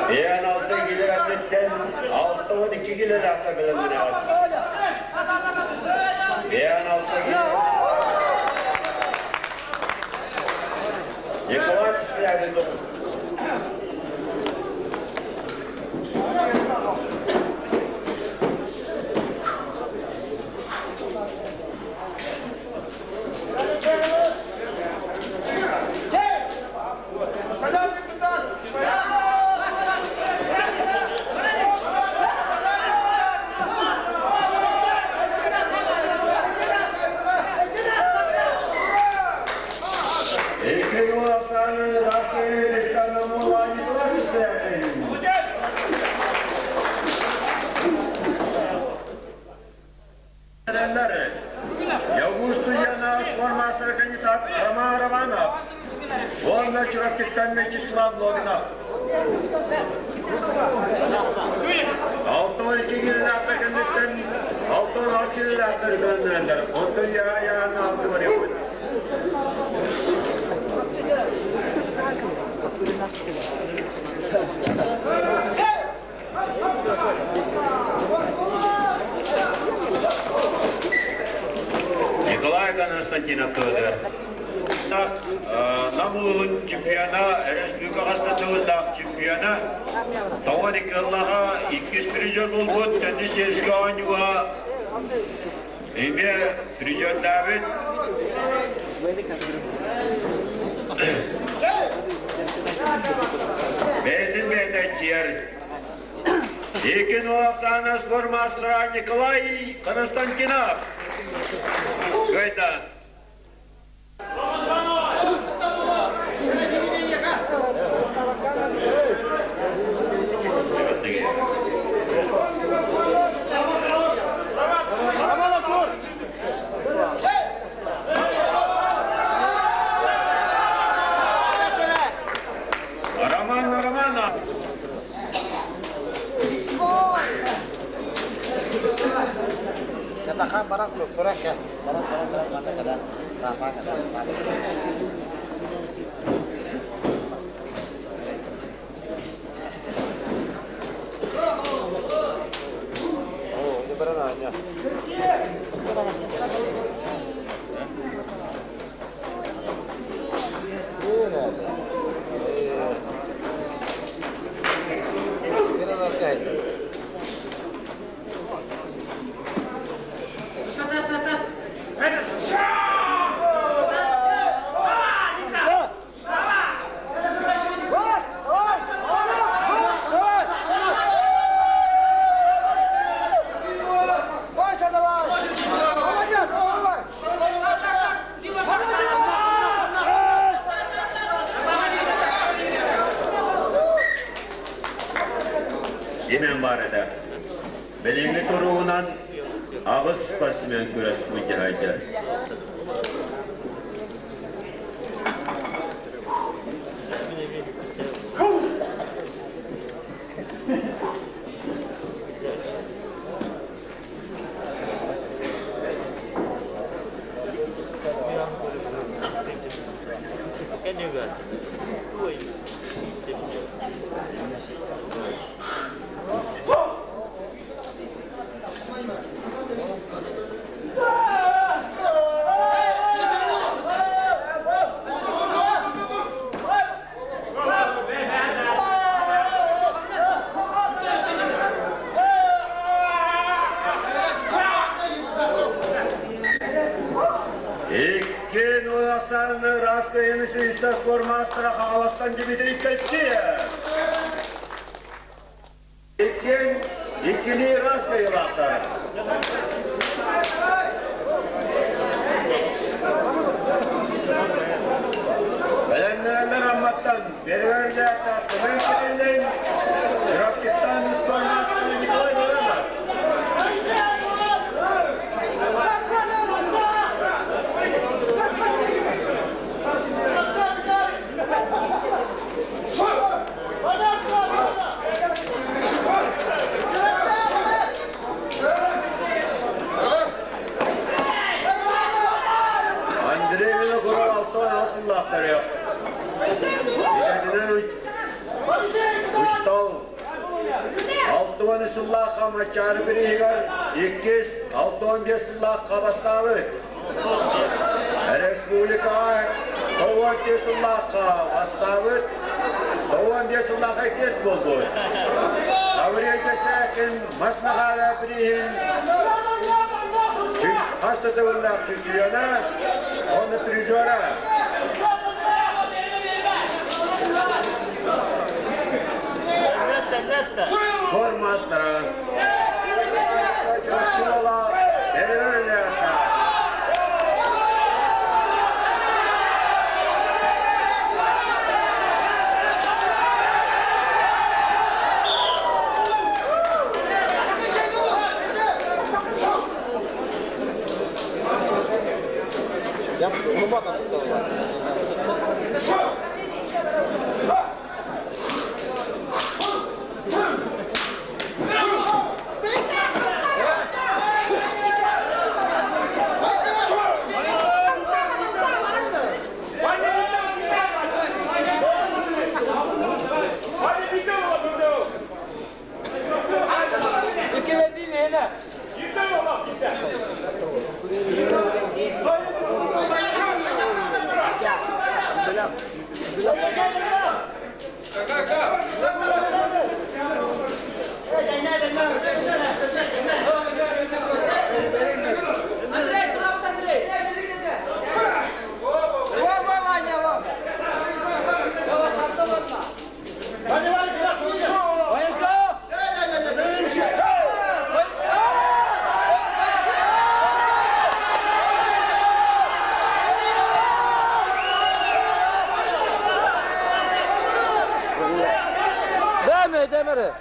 Beyan altı kilometreden altı on iki kilometre bilinir. Beyan altı kilo. Николай Скрябин. Роман Романов. Он на Чурапчиктан Вячеслав Логинов. Алтын iki килеләхтер кендиктен, алтын аз килеләхтер кендилер. Онтон я я алты бар yok. Николай Константинов туды. Нам чемпиона, республика хастатыллах чемпиона. Тауар иккаллаха иккис призер болбут, теннис сельского анюга. Имя призер Давид. Бәйдін бәйдәчер. Екен Оксана спортмастера Николай Константинов. Гайда. Роман Романов. Динен бар еді. Біліңі тұруынан ағыз спортсмен күрес өте Икки нуосаны раскайыны сүүстэ спорт маастара Хаҥаластан Дмитрий Кольцеев. Иккиэн иккилии раскайылаахтар. Бэлэмнэрэллэр Амматтан Бервердээхтэ Семен Кириллин, Чурапчыттан спорт маастара Николай Миронов. Андрей Винокуров алтан асыллаахтар Идэтинэн учтал алтыан сыллаахха Маччаары бирииһигэр иккис, 65 сыллаахха бастаабыт. Республикаҕа 94 сыллаахха бастаабыт, 95 сыллаахха иккис буолбут. Гаврил Кесякин мас Махаала бирииһин хас да төгүллээх чемпиона, уонна призера. Формастара. Чурапчыола Берверлята. Я глубоко поставила. Deme, demere.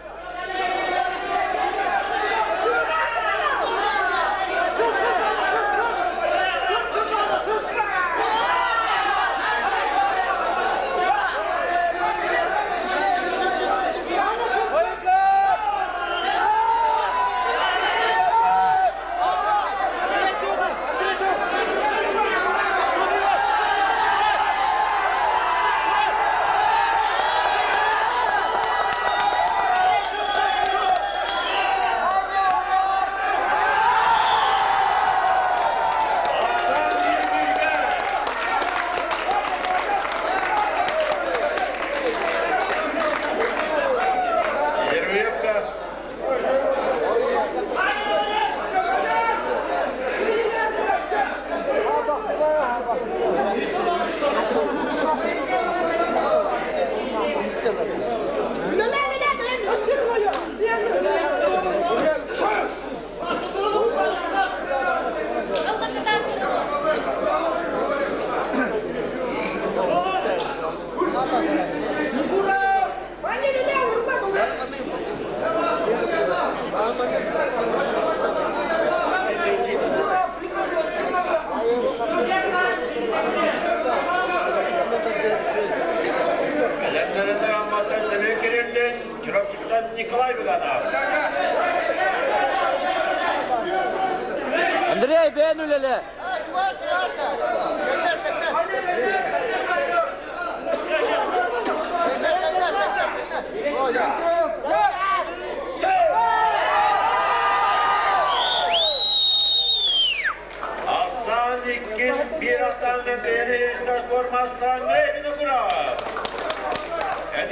Ермекка. Бэлэмнэрэллэр Амматтан Семен Кириллин, Чурапчыттан Николай Буданов. Андрей, бен үлеле.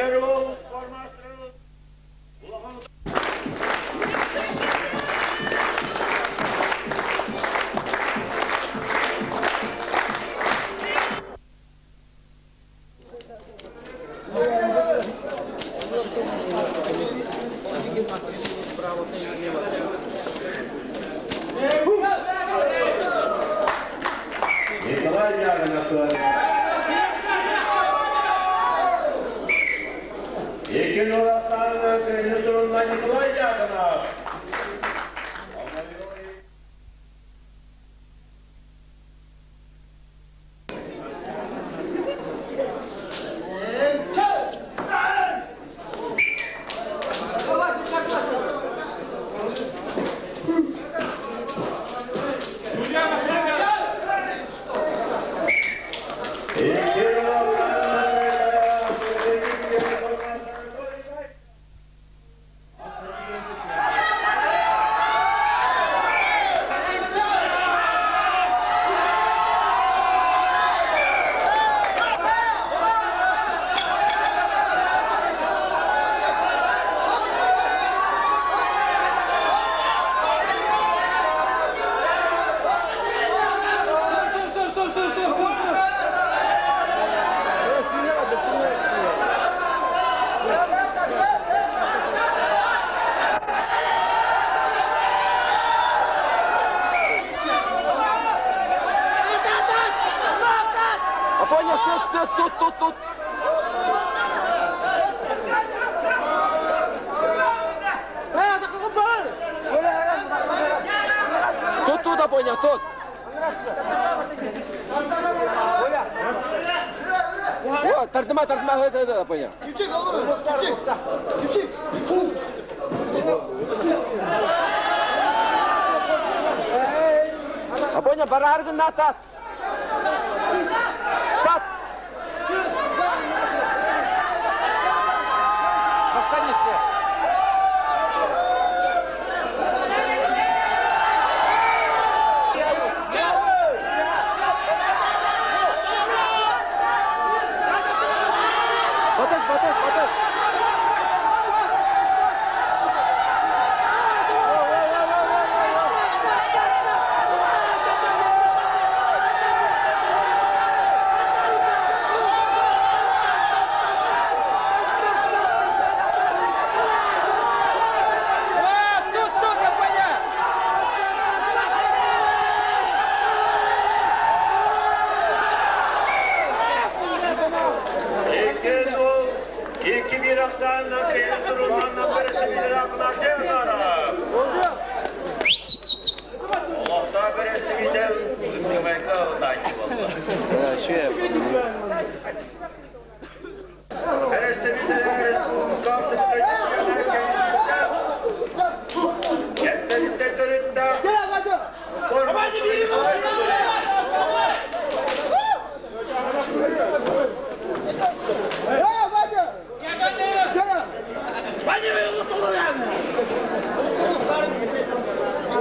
Эдэр уол формастарын улахан Николай Дьяконов Икки нолаттаан кыһыны турунна Николай Дьяконов. Афоня, тут, тут, тут, тут, тут. Тут, тут, Афоня, тут. О, тардыма, тардыма, это, это, Афоня. Афоня, бараргын натат. Тат. Посадишься. Батыс, батыс, батыс. О, тут, тут, Афоня! Икки нол, икки бир ахсаанынан кыһыны турунна бэрэстэбиитэл Олохтоох бэрэстэбиитэл ыскамыайка ытааччы буолла. Бэрэстэбиитэл республика чемпионата Кэнтэлиттэн төрүттээх спорт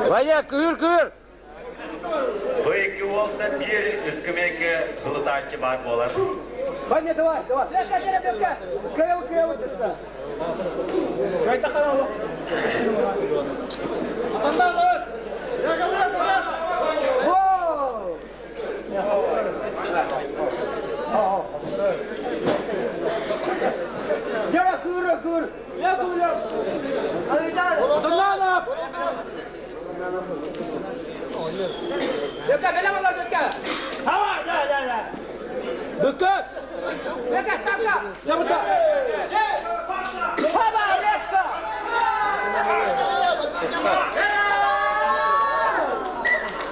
Ваня, кыыр, кыыр! Бу икки уолтан биир ыскамыайка сылытааччы баар буолар. Ваня, давай, давай. Кэл, кэл, да. Воу! Дера, кыр, кыр. Бөкө, бэлэм олор, Бөкө! Бөкө! Бөкө, ставка! Хаба, резко!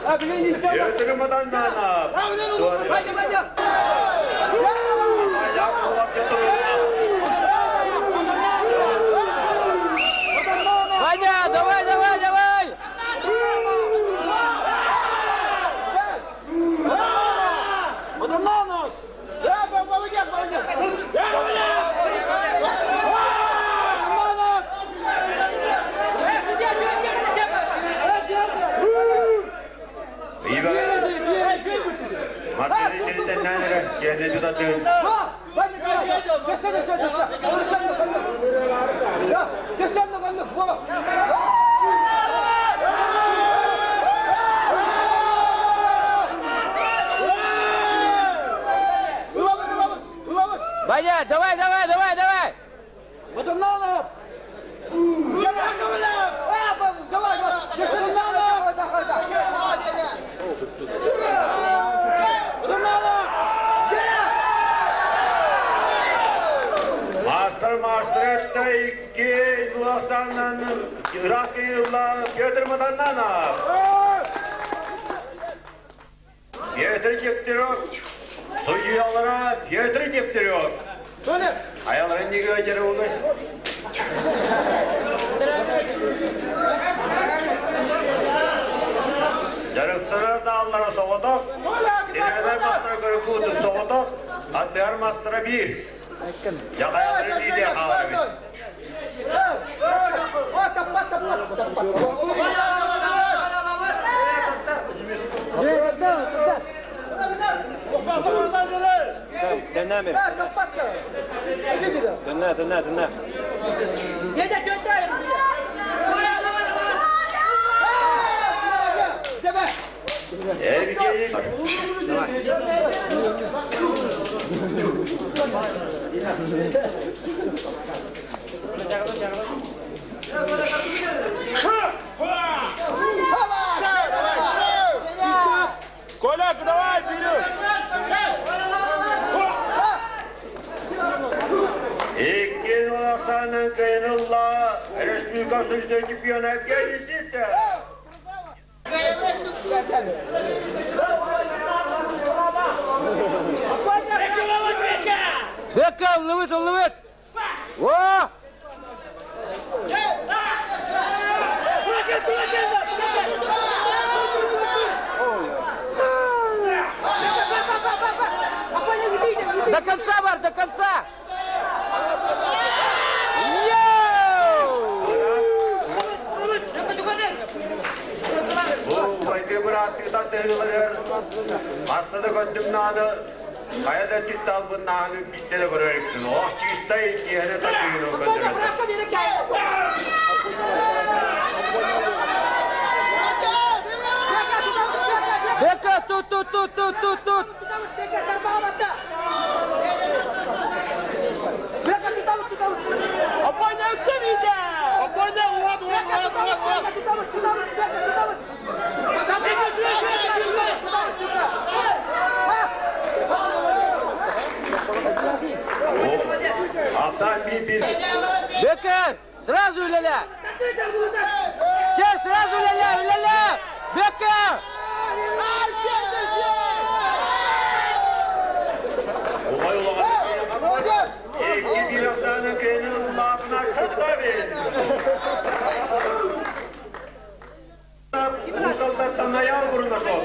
А, блин, не тема. Петр Мадананов. Ваня, Ваня! Ваня, давай, давай, давай! Да, молодец, молодец! Масканы сиртен нәнірі, киәне тұтатын. Ваня, давай! Десе, десе, десе! давай, давай, давай! Матурналов! Маастар маастарetta икки Нурахсаннан ыраас кыйылла Петр Матаннанов. Петр Дегтярев. Судьялара Петр Дегтярев. Аяларын неге айтары оны? Жарықтары дааллара соғытық, Терелер мастера көрікуутук соғытық, Аттыар мастера бир. Жақаялары лидия қалары бит. Коляк, давай, вперед! Икки Нурахсаннан кыйынылла Республика Союзда чемпион Евгений Ситов. Бека, ловит, ловит! О! До конца, Бар, до конца! Йоу! Бу байбе бырааттыытан тыһыыларыгар бастады көттүм нааны хайа да түт нааны битте да көрөр эбиппин. Ох чистай киэһэ тардыгын көндөрөтө. Бека, тут, тут, тут, тут, тут, тут! Асан би-бир. Бека, сразу ля-ля! Че, сразу ля-ля, ля-ля! Бека! Умай улаган. Икки бир асаны кыйынын лаапына кыставин. Усалдаттан аял бурнашов.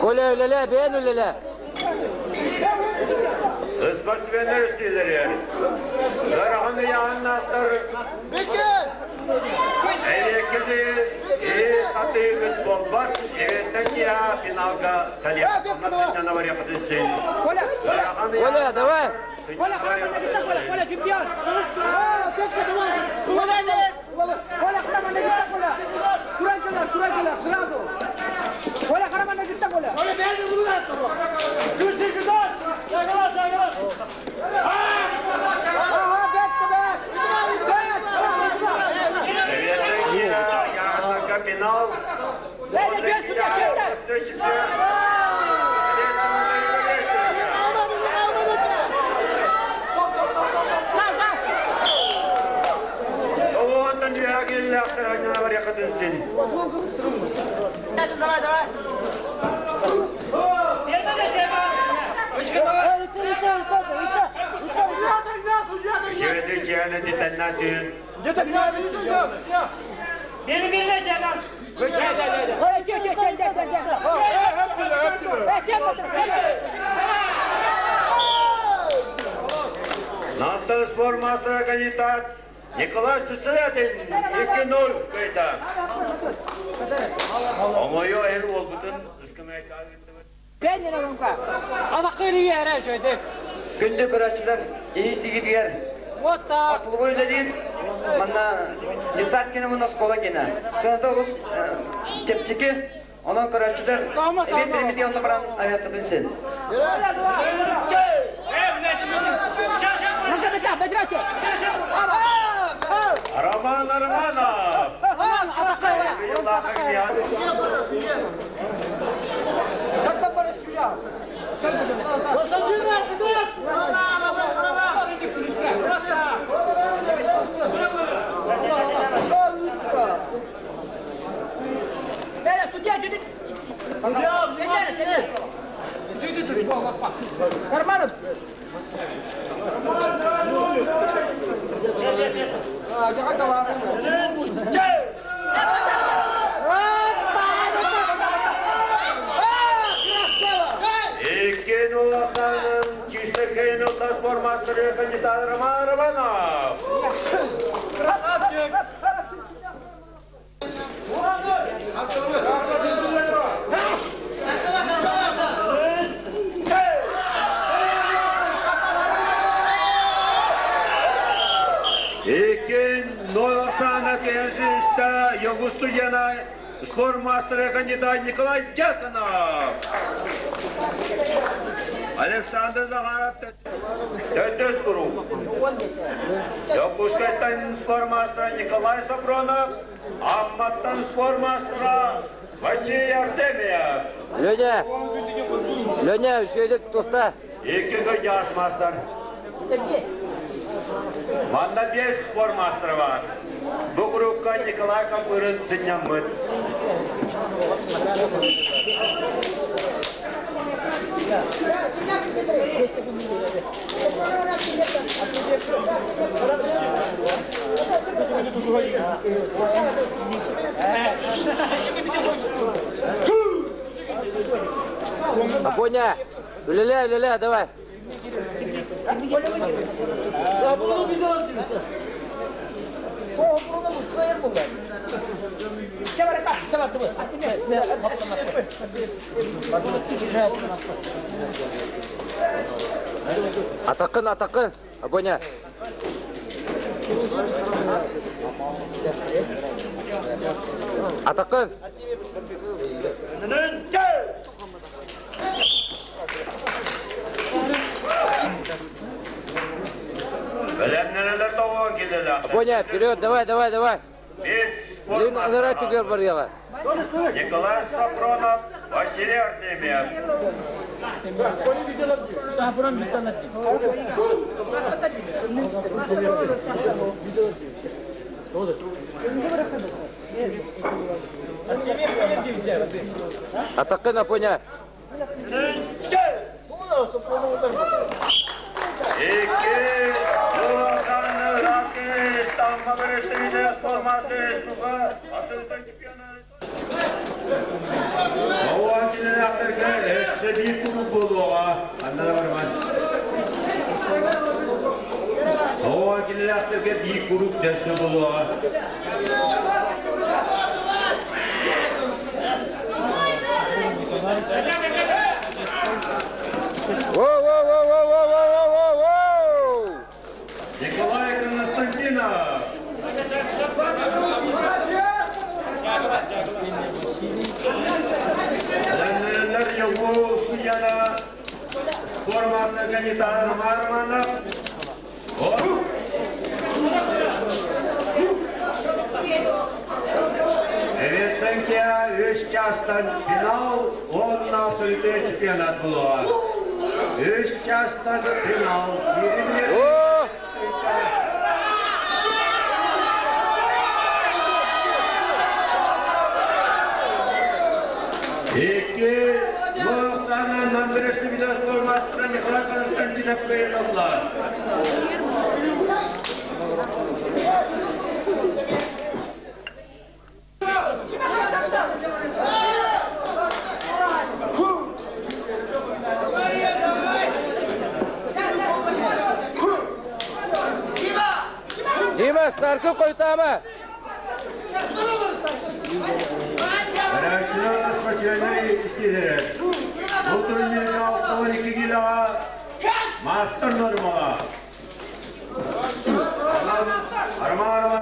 Коля, ля-ля, бен ля-ля! Спортсменler istiyorlar yani. Karahanlı yağınlar. Элеккеди сатыгыт болбат, эветтен я финалга Коля, Коля, давай! Коля, Коля, чемпион! Коля, Коля, Коля, сразу! Коля, Коля! Коля, Эветтен я яғынларға финал. Оғынтан Давай, давай! Şimdi cehenneti tennatün. Нанта спор мастера кандидат Николай Сысылятин 2-0 кайда. Омойо эл олбутун ыскымай Күндү көрәчилер, ийис дигидигер. Вот так. Асылы үлелер, манна Детсад кини уонна оскуола кини. Сыаната олус чэпчэки, онон көрөөччүлэр эбиэт биримити онно баран айаттатын син. Роман Романов! Икки улаханын чистый спортмастер кандидат Роман Романов. Красавчик! Икки Нолахана кенжиста Йогустуяна спортмастера кандидат Николай Дьяконов. Александр Захаров төрдүс куруук. Дьокуускайтан спортмастера Николай Сапронов, Амматтан спортмастера Василий Артемьев. Леня! Леня, үчүгэйдик туста. Икки кырдьаҕас маастар. Манна биэс спортмастера бар. Бу курукка Николай Копырин сынньаммыт. Афоня, үлэлээ, үлэлээ, давай. Атакын, атакын, Афоня. Атакын. Бэлэмнэнэлэр тоҕо килэлээх. Афоня, вперед, давай, давай, давай. Биэс Блин, анараа түгэр барыаҕа. Николай Сапронов, Василий Артемьев. Атакын, Афоня. Икки Юлахан Ракы Стамма Берестейде формасы республика Асылтай чемпионаты. Оуан килелээхтэргэ өссө биир куруук буолуоҕа. Анна да барыман. Оуан килелээхтэргэ биир куруук өссө буолуоҕа. Воу-воу-воу-воу-воу-воу-воу! Николай Константинов. Бэлэмнэнэллэр Йогу судьяна форматна кандидат Роман Романов. Эветтенке үс чаастан финал уонна абсолютнай чемпионат буолуоҕа. Үс чаастан финал. О! Икки Лостанын Номер мастера Николай Константинов кыайыллар. Дима, Старкы койтама! Көрөөччүлэр спортсменнар истилэр. Бу турнирга 62 килоҕа мастер нормаҕа. Арма арма.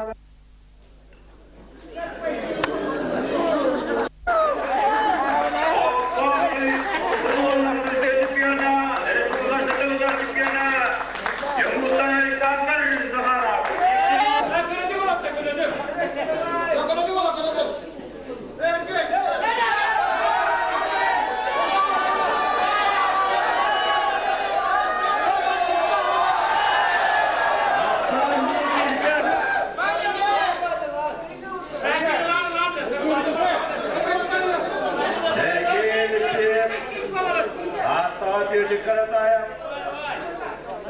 Табаҕа Петр Каратаев,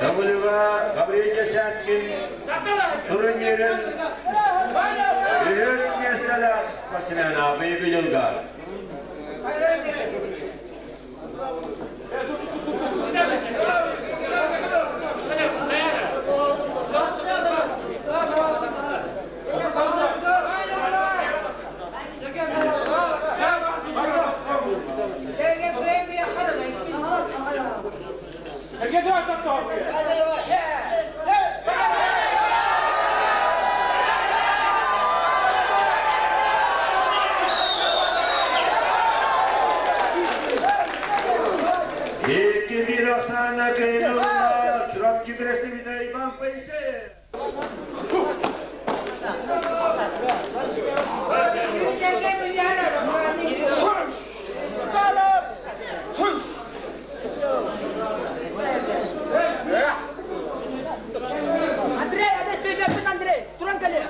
Табылыга Гаврил Десяткин турнирын үһүс миэстэлээх спортсмена быйылгы дьылга. Икки биир ахсаана кыайыылаах Чурапчы бэрэстэбиитэ Иван Поисеев. Андрей, Андрей, туран кэлиэ.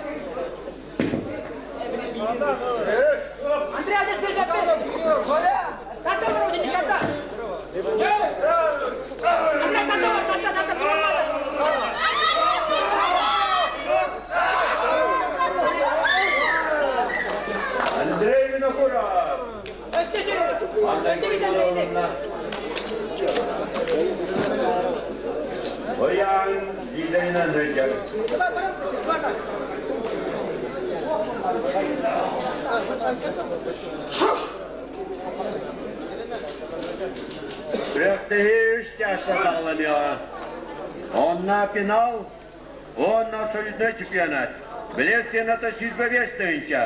Андрей, Андрей Винокуров. Оян лидеринен höjjär. Күрэхтэһии үс чааска саҕаланыаҕа. Онно финал уонна абсолютнай чемпионат. Билиэс сыаната 105 тыһыынча.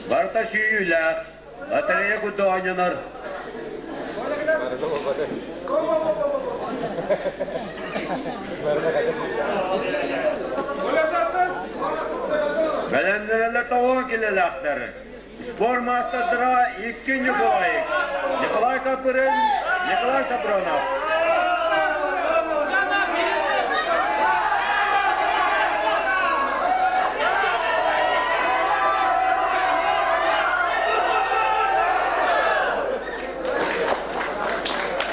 Барыта сүүйүүлээх. Лотерея курдук оонньонор. Бэлэмнэрэлэр тоҕуон килэлээхтэр. Спорт маастардара икки Николай, Николай Копырин, Николай Сапронов.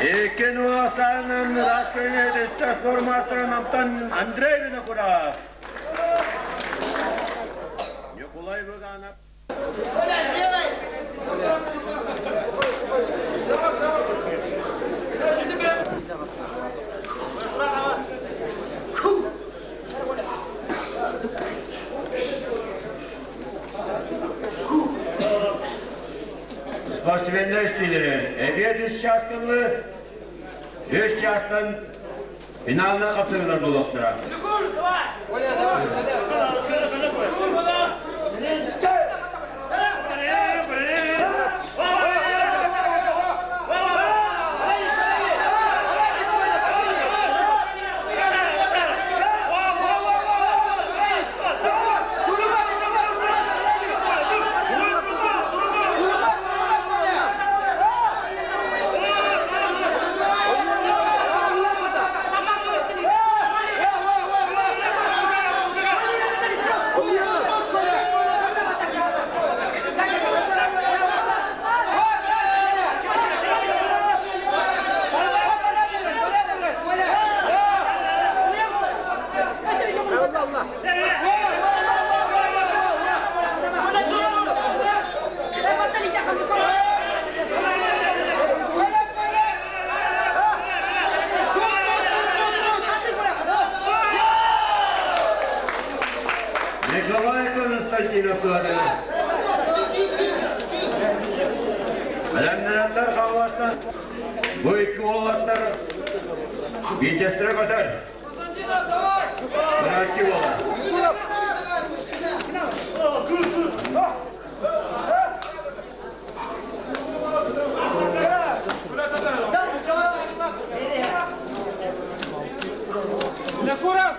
Икки нуосаанын ыраас көрүҥэ спорт маастара Намтан Андрей Винокуров. Николай Выганов. Спортсменнар истилэрин эбиэт үс чаастыллы, үс чаастан финална хапсырылар буолуохтара. Николай Константинов Бэлэмнэнэллэр хаалластан бу икки уолаттар биирдэстэрэ көтөр. Бырааччы буолар. Винокуров!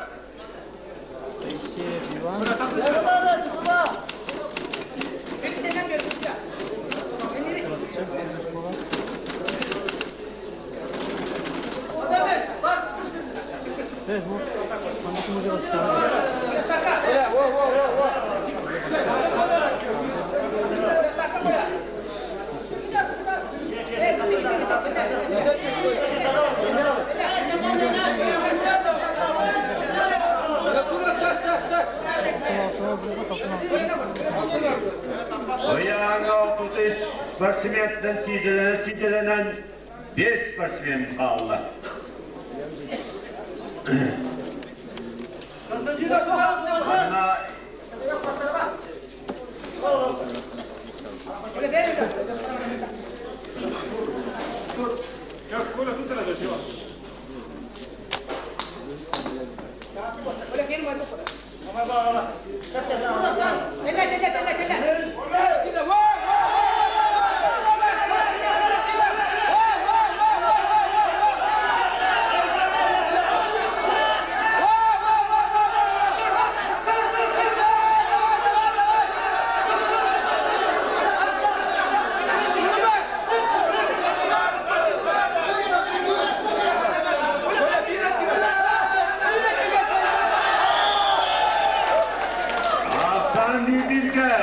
спортсментан сиидэлэнэн 5 спортсмен хаалла. Манна Ахтан Бибилге.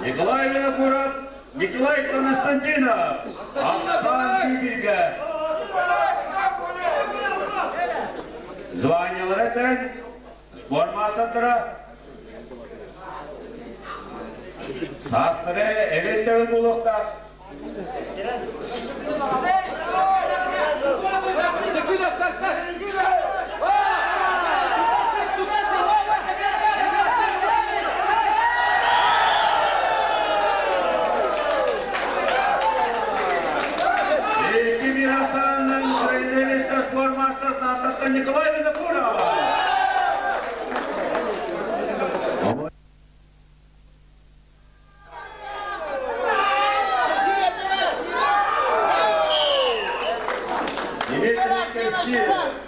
Николай Винокуров, Николай Константинов, Ахтан Бибилге. Званиялар этен, спорт маастардара, саастары эбеттегі булуқтақ. Екі Мирасанның тренерісі спорт мастер Татарстан Николай Винокуров. Дмитрий Ткачев.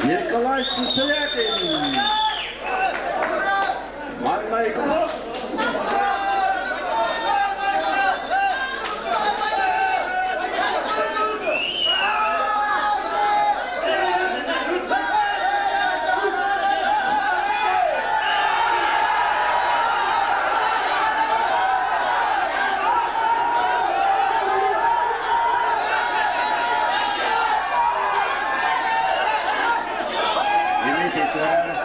Николай Сусаятин. Марна Дмитрий Тураров.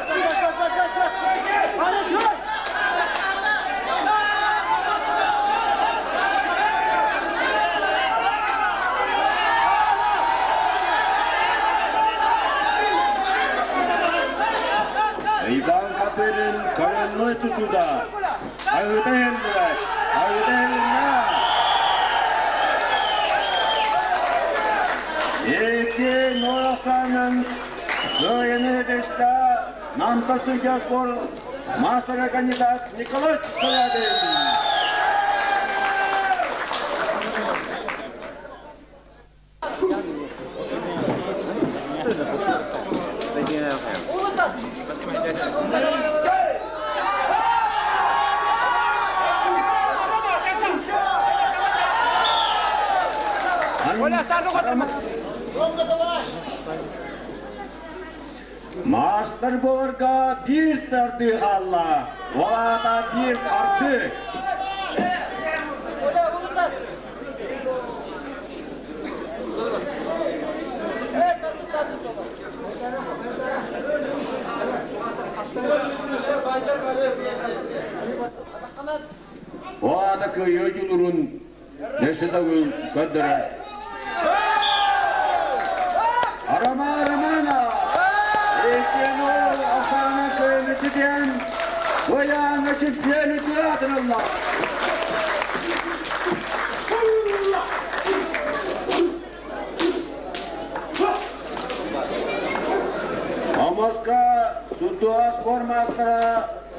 Иван Копырин коренной тутуда. Айгытайын Айгытайын Екі Норасанын Зояны Деста Намтасы спор мастера кандидат Николай Солядин. Маастар буоларга биир тардыы хаалла, ол аата биир хардыы. Ол аата кыайыы дьулурун өссө төгүл көрдөрөр. Роман Романов! Иккиэн уол Оксана кыайыыны диэн Ыйааҥҥа чемпион үтүө аатын ылла. Омоска судьуйа спорт маастара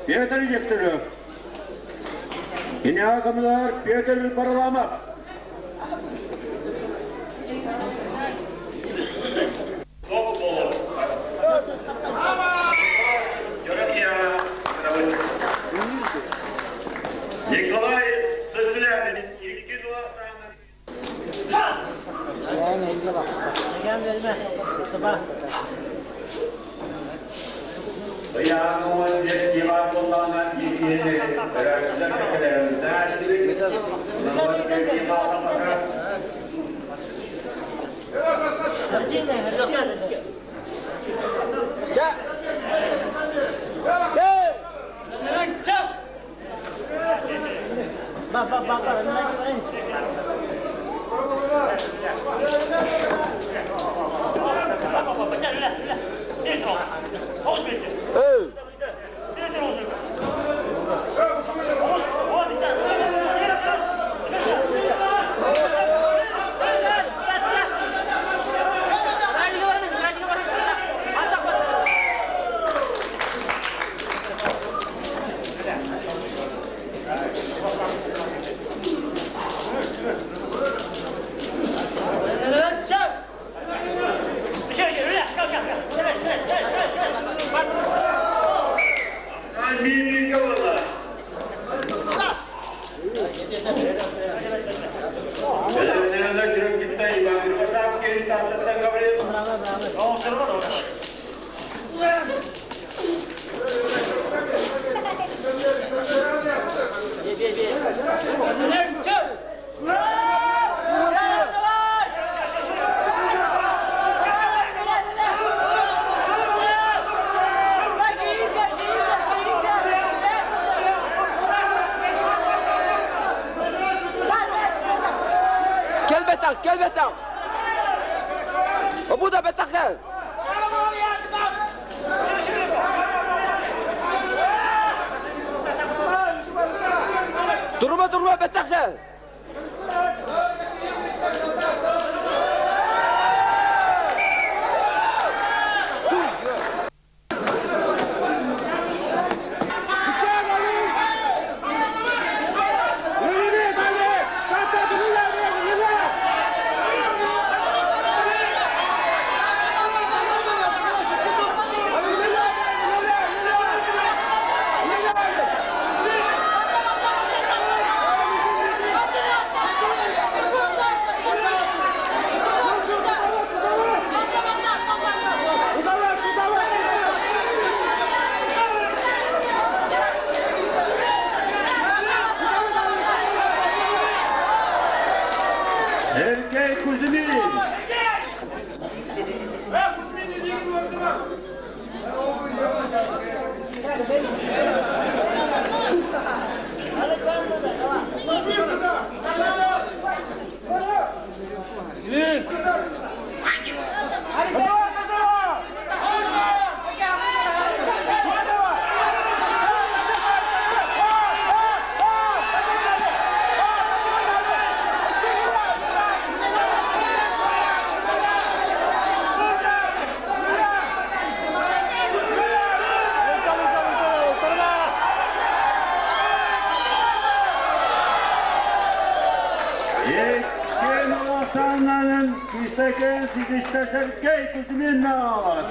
Петр Дегтярев. Киниэхэ көмөлөһөр Петр Парламов. Николай Сысылябин икки Ыйааҥҥа фестиваль буоллаҕына иккиһини көрөөччүлэр кэккэлэрин Кэлбэтэх, кэлбэтэх! Бу да бэтэхэ! Турума, турума, бэтэхэ! Сергей Кузьмин! Иккиэн Оксананын күүстэкэн ситистэ Сергей Кузьминов!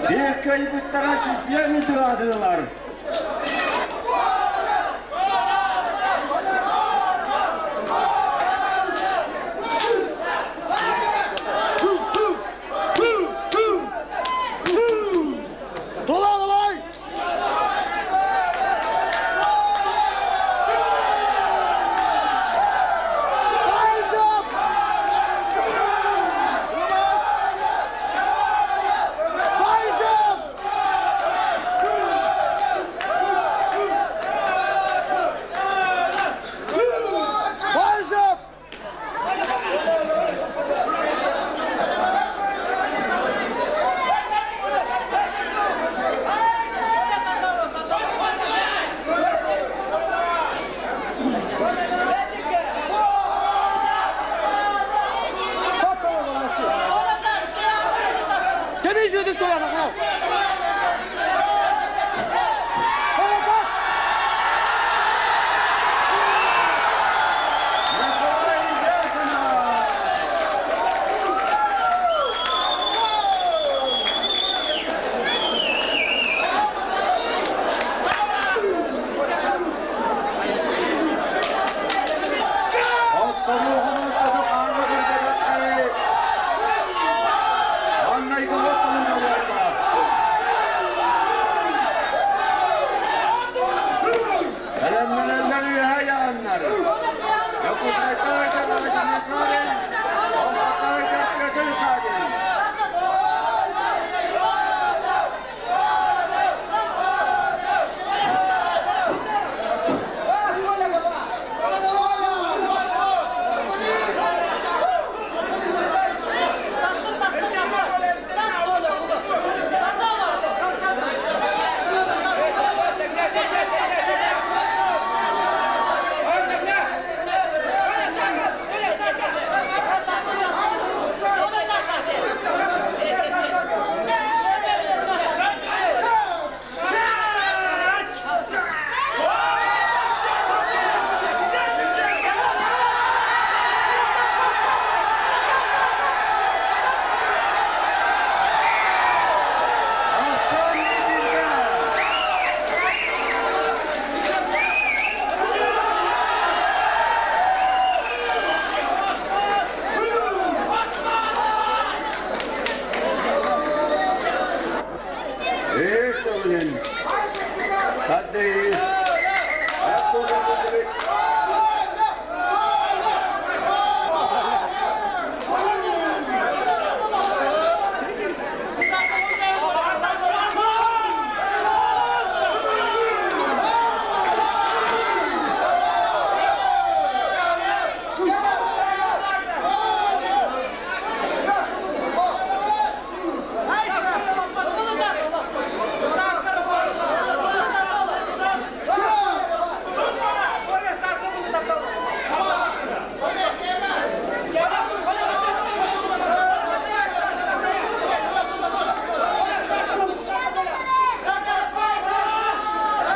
Биир кыайбыттара чемпион ыытылар. Тула давай!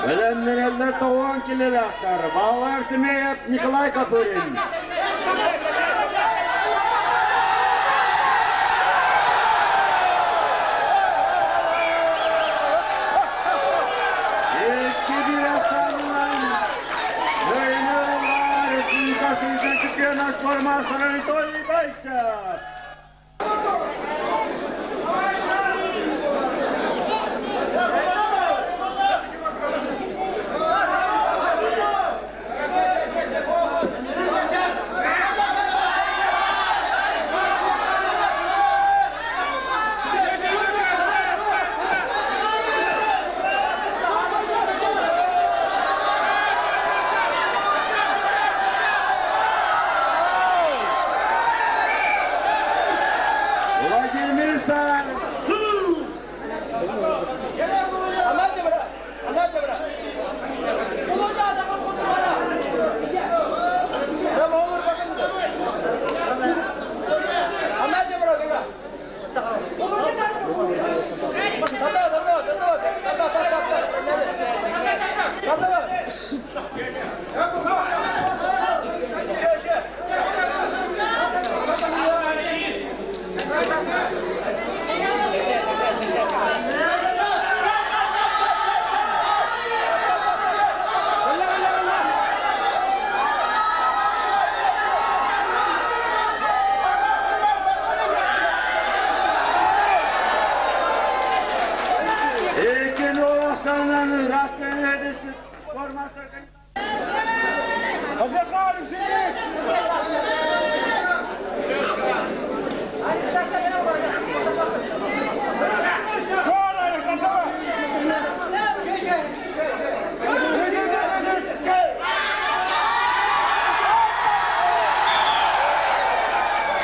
Бэлэмнэнэллэр тоҕуон килэлээхтэр Баалар Тимеев Николай Копырин. Икки биир Кыайыылар Республика Союзун чемпиона спортмастер Анатолий Байчев.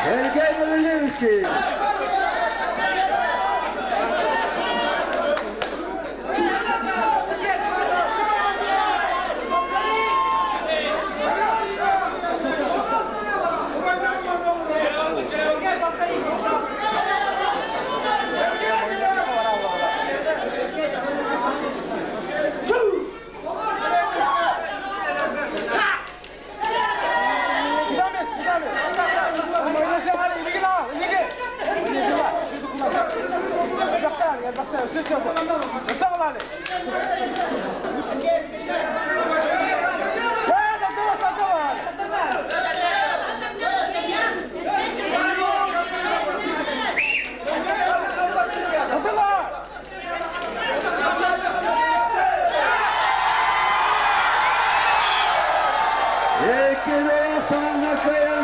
Сергей Белилевский.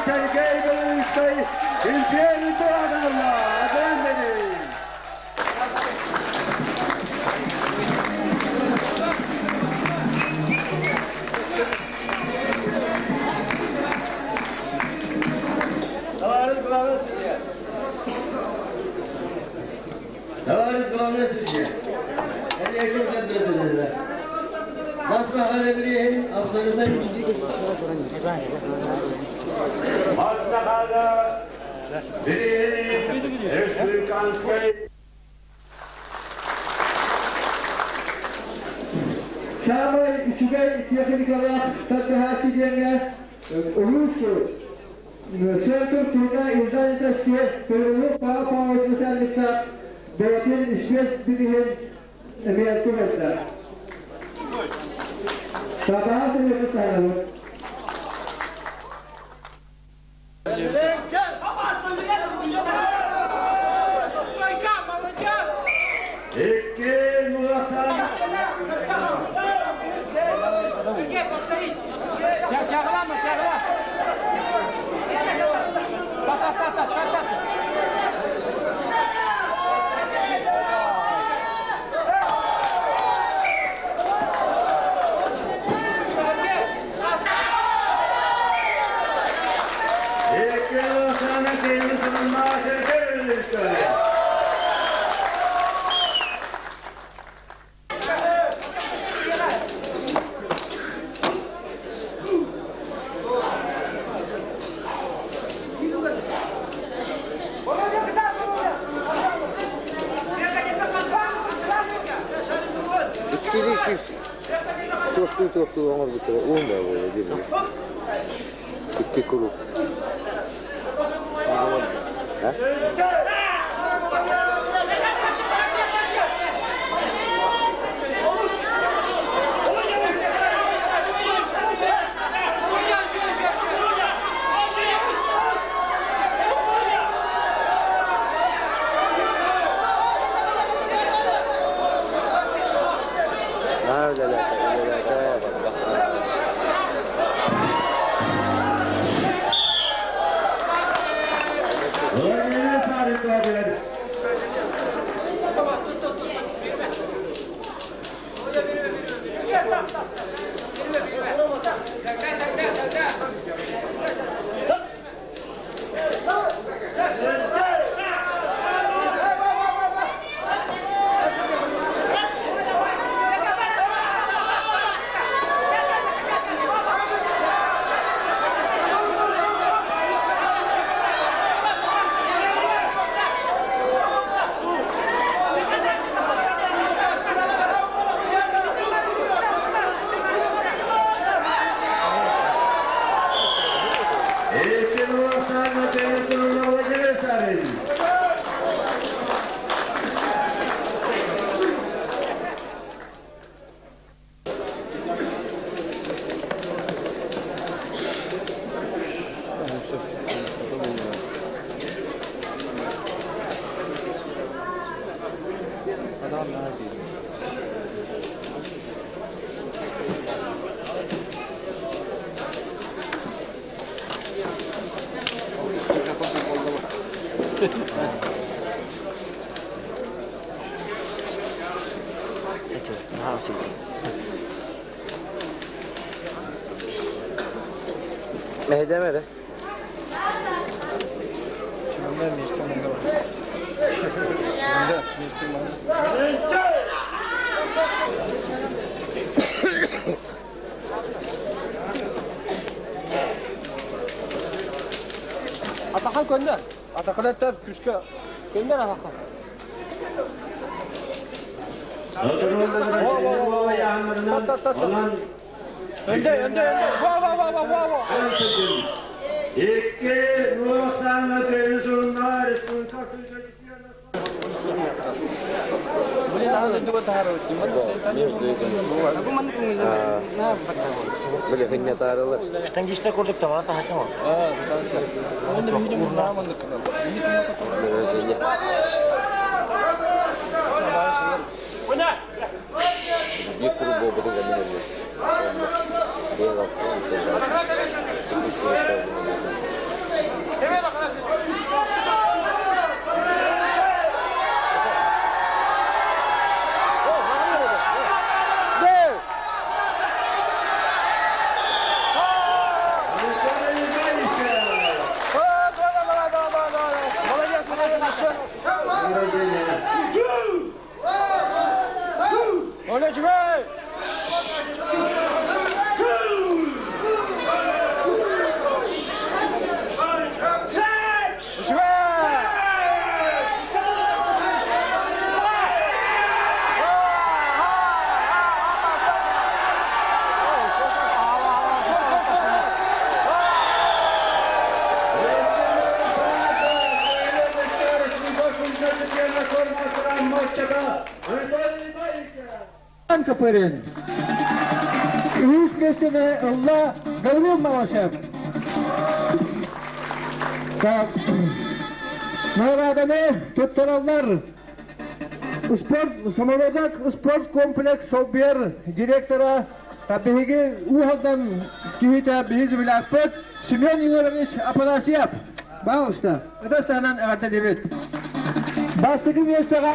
Сергей Белилевский Империю Турадалла. Аден Товарищ главный судья. Товарищ главный судья. Маслахада Бирини Республиканской Самай үчүгэй техникалаах тардыһааччы диэҥҥэ улуус Центр труда и занятости Перелук Павел Павлович начальниктаах бэйэтин испиэс бирииһин эмиэ түһэрдэ. Сатаҕа сырыыны саҥарабыт. Икки Муласан Икки Муласана Кыймы Сылынма Сергей Белилевский. Иккили кис. Туохтуу туохтуу оҥорбуттара уон баа буолла диэн. Икки куруук. А? Наһаа үлэлээтэ, үлэлээтэ Владимир Сарыкадыр. Икки Муласана Кыймы Сылынма Владимир Сарин. Наһаа үчүгэй. Мэһэйдээмэ эрэ. Атахан көннөр. Атакылеттер күскө көннөр атахан. Önde, önde, önde. Va, va, va, va, va, va. Икки нуохсаанна тыйын сурунна республика Били хынньатаарылар. Штангиста курдук тамара таһаччы Биир куру буолбутун кэннэ өллүм. Биир Молодец, молодец, еще. Оля, чувай! Копырин. Үс миэстэни ылла Гаврил Малашев. Так, наҕарааданы туттараллар спорт самородок спорт комплекс солбуйар директора биһиги Уһалдан киһитэ биһи землякпыт Семен Егорович Апанасьев. Пожалуйста, ытыс таһынан эҕэрдэлиибит. Бастакы миэстэҕэ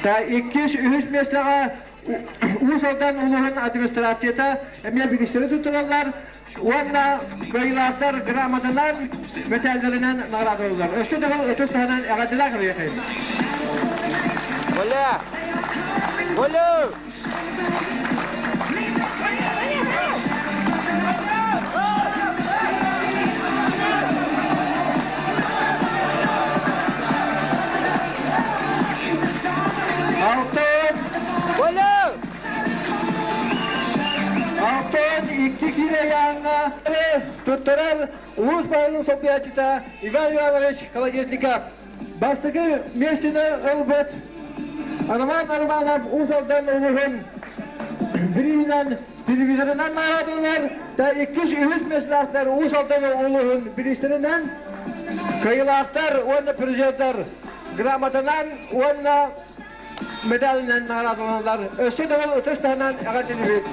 Та иккис, үһүс миэстэҕэ Уус Алдан улууһун администрацията эмиэ бириистэри туттараллар уонна кыайыылаахтар грамотанан, мэтээллэринэн наҕараадалыыллар. Өссө төгүл ытыс таһынан эҕэрдэлээх эбиэхэй. Оля! Оля! Алтын! Оля! Алтын икки киилэ ыйааһыҥҥа туттарар улуус баһылыгын солбуйааччыта Иван Иванович Колодезников. Бастакы миэстэни ылбыт Роман Романов Уус Алдан улууһун бирииһинэн телевизорынан наҕараадаланар, да иккис, үһүс миэстэлээхтэр Уус Алдан улууһун бириистэринэн кыайыылаахтар уонна призердар грамотанан уонна медалынан наҕараадаланаллар. Өссө төгүл ытыс таһынан эҕэрдэлиибит.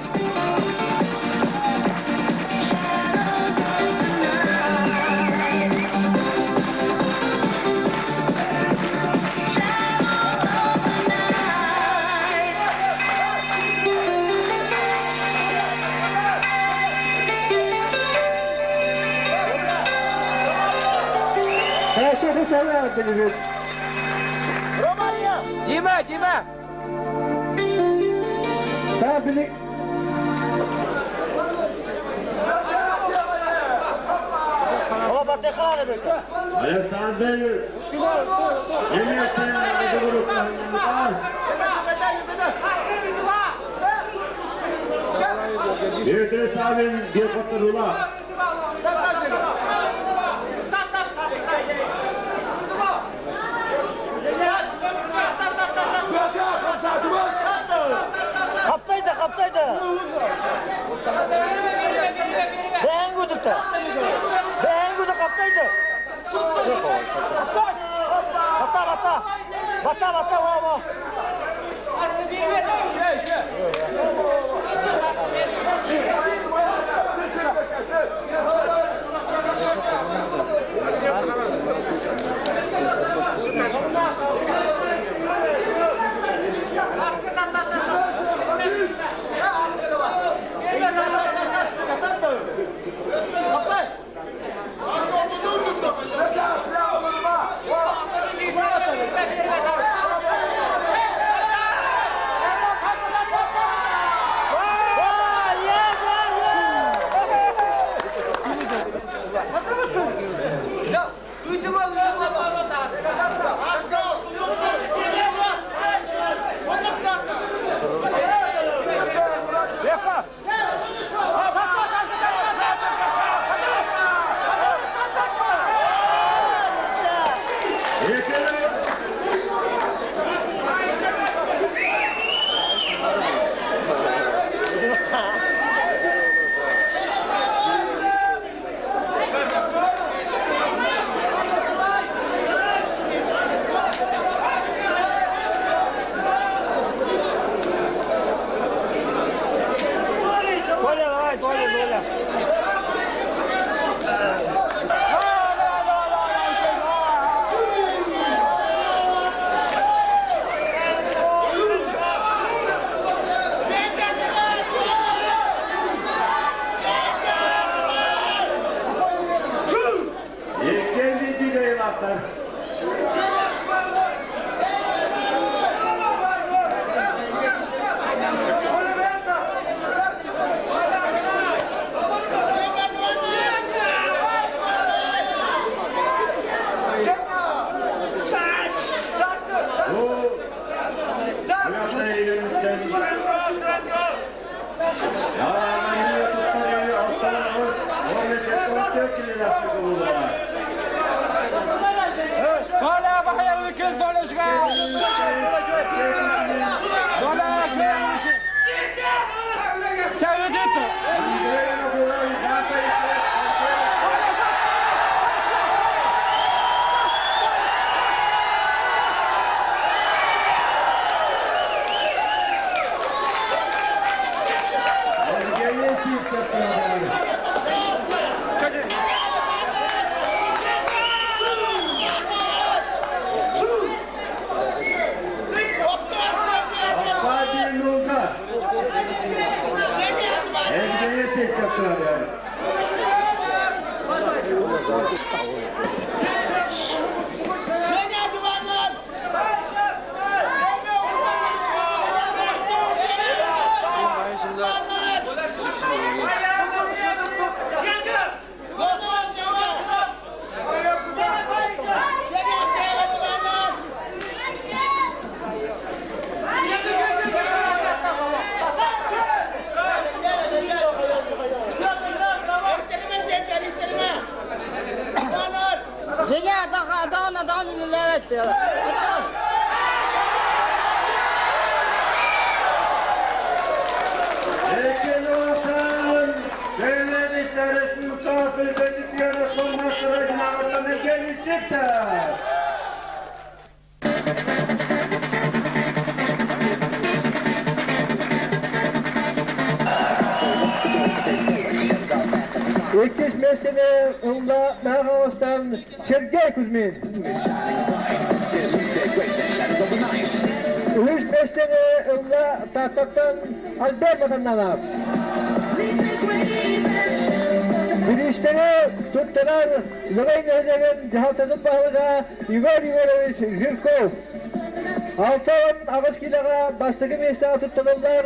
Өссө ытыс таһынан эҕэрдэлиибит. Дима, Дима! Та били Александр Дмитрий Савин Гепатрула. Хаптайда, хаптайда. Бэйэҥ кудукта. Бэйэҥ кудук хаптайда. Бата, бата. Бата, бата, ва, ва. Андрей Винокуров, Иван Поисеев, Евгений Сивцев Аркадий Нурга. Евгений Сивцев сыналар. Женя, атаҕын атаҕын үлэлээбэт. Атаҕын. Евгений Сивцев. Иккис миэстэни ылла Мэхаластан Сергей Кузьмин. Үһүс миэстэни ылла Тааттаттан Альберт Матаннанов. Бириистэри туттарар Лөгөй нэһилиэгин дьаһалтатын баһылыга Егор Егорович Жирков. 68 киилэҕэ бастакы миэстэҕэ туттарыллар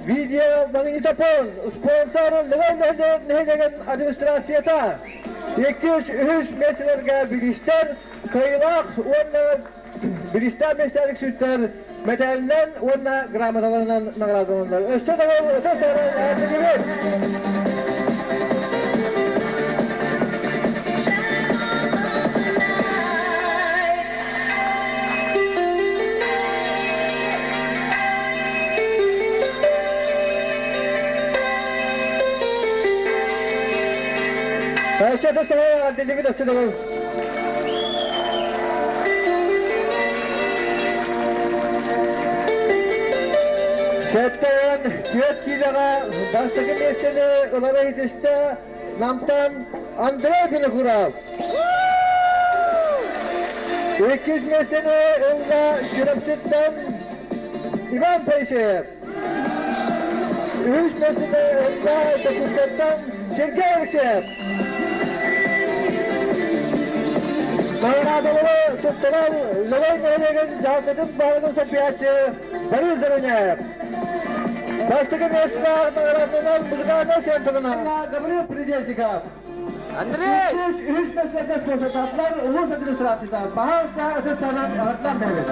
видеомагнитофон спонсор Лөгөй нэһилиэгин администрацията. Иккис, үһүс миэстэлэргэ бириистэр кыайыылаах уонна бириистээх миэстэлик сүттэр мэтээлинэн уонна грамоталарынан наҕараадаланнар. Өссө төгүл ытыс таһынан эҕэрдэлиибит! Өссө ытыс таһынан эҕэрдэлиибит өссө төгүл! 74 киилэҕэ бастакы миэстэни ылара иһитистэ Намтан Андрей Винокуров. Иккис миэстэни ылла Чурапчыттан Иван Поисеев. Үһүс миэстэни ылла Дьокуускайтан Сергей Алексеев. Наҕараадалары туттарар Лөгөй нэһилиэгин дьаһалтатын баһылыгын солбуйааччы Борис Заруняев. Бастакы миэстэҕэ наҕараадаланар музыкальнай центрынан Гаврил Придезников. Андрей! Үһүс, үһүс миэстэлэргэ спонсордаатылар улуус администрацията баһаалыста ытыс таһынан ыһыртан бэйэбит.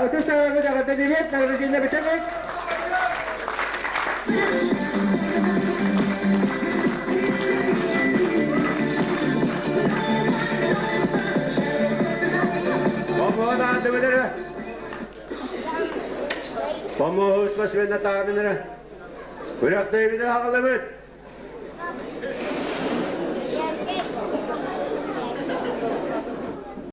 Ытыс таһынан эҕэрдэлиибит, награждение бүтэлик. Помоһун аандыбыныры. Помоһу спасвенна таабыныры. Күрэхтэйбини аҕалыбыт.